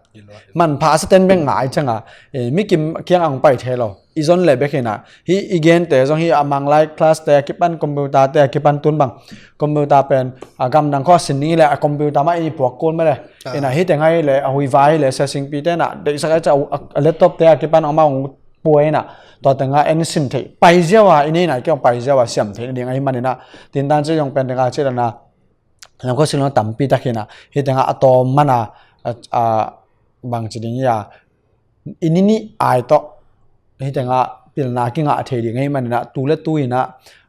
Manpha a sa ten bek ngai ciang a, eh, mikim kiang ang pai the lo. I zon le bek hi na. Hi i gen te zong hi a mang lai class te a kipan computer te a kipan tun bang. Computer pen, a gamdang kho sin ni le a computer mah i puak kul mah le. Ah. Ina hi teng ai le a hui va hi le sa singpi te na. Deihsak ai ciang a, a laptop te a kipan ang mah ang puai na, tua teng a en sin thei. Pai ziau a, i nei na kiang pai ziau a, siam thei na ding a hi man ina. Tin tan ci zong pen teng a ci la na. Lam kho sin lo tampi tak hi na. Hi teng a a tawm man a, a, a, bang ci ding ia. I ni ni ai tawh. Hi teng a pilna kingah thei ding a hi man ina. Tu le tu ina.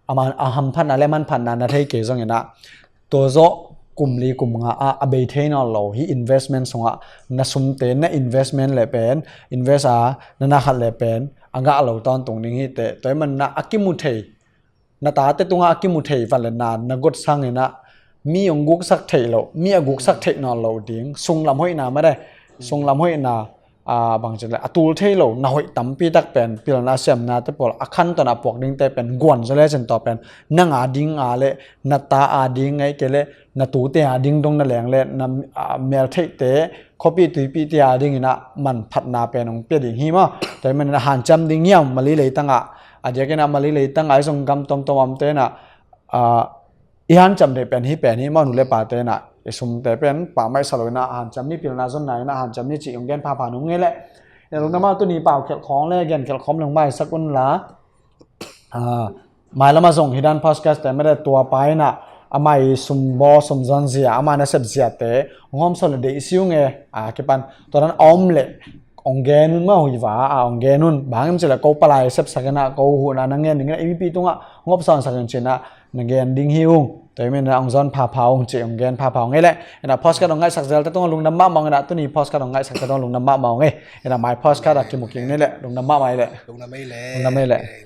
A man, a hamphatna le manphatna na thei kei zong ina. Tua zawh kum li kum nga a, a bei thei nawn lo hi investment sungah na sumte na investment le pen, invest a na na khat le pen, a ngah lo tawntung ding hi te, tua hi man na a kimu thei, na tate tungah a kimu thei van le na, na got sang ina, mi ong guksak thei lo, mi a guksak thei nawn lo ding, sunglam hoihna mah de, sunglam hoihna, a, bang ci le, a tul thei lo, na hoih tampi tak pen, pilna siamna te pawl, a khan tawn a puak ding te pen, guan zaw le cin taw pen, na nga ding a le, na ta a ding ngai ke le, na tu te a ding dong na leng le, na, a, mel theih te, khopi tuipi te a ding ina, manphatna pen ong pia ding hi maw. Tua hi man ina hanciam ding hiam, Mali leitang a, a diak ina Mali leitang a, i zong gam tomtom om te ina, a, i hanciam dei pen hi pen hi maw, nu le pa te na, i sum te pen pa mai sa lo ina hanciam ni, pilna zonna ina hanciam ni ci ong gen phapha nung nge le. Ina lungdam a, tuni pau khelh khawng le gen khelh khawm leng mai sak un la. Ah, mai lama zong hi dan podcast te mede tua pa ina, ama i sum baw sum zon zia, ama na sep zia te ong hawm sawn le deih siu nge, a kipan tua dan om le ong gen un maw, hui va a ong gen un. Bang him ci le ko palai sepsak ina, ko huhna na ngen ding ina, i mipi tungah ong hawm sawnsak in ci ina, na gen ding hi ung. Tua hi man ina ong zon phapha ung ci, ong gen phapha ung ei le. Ina podcast ong ngaihsak zel te tungah lungdam mahmah ung ina, tuni podcast ong ngaihsak te tungah lungdam mahmah ung ei. Ina mai podcast a kimu kik ni le, lungdam mahmah ei le. Lungdam ei le. Lungdam ei le.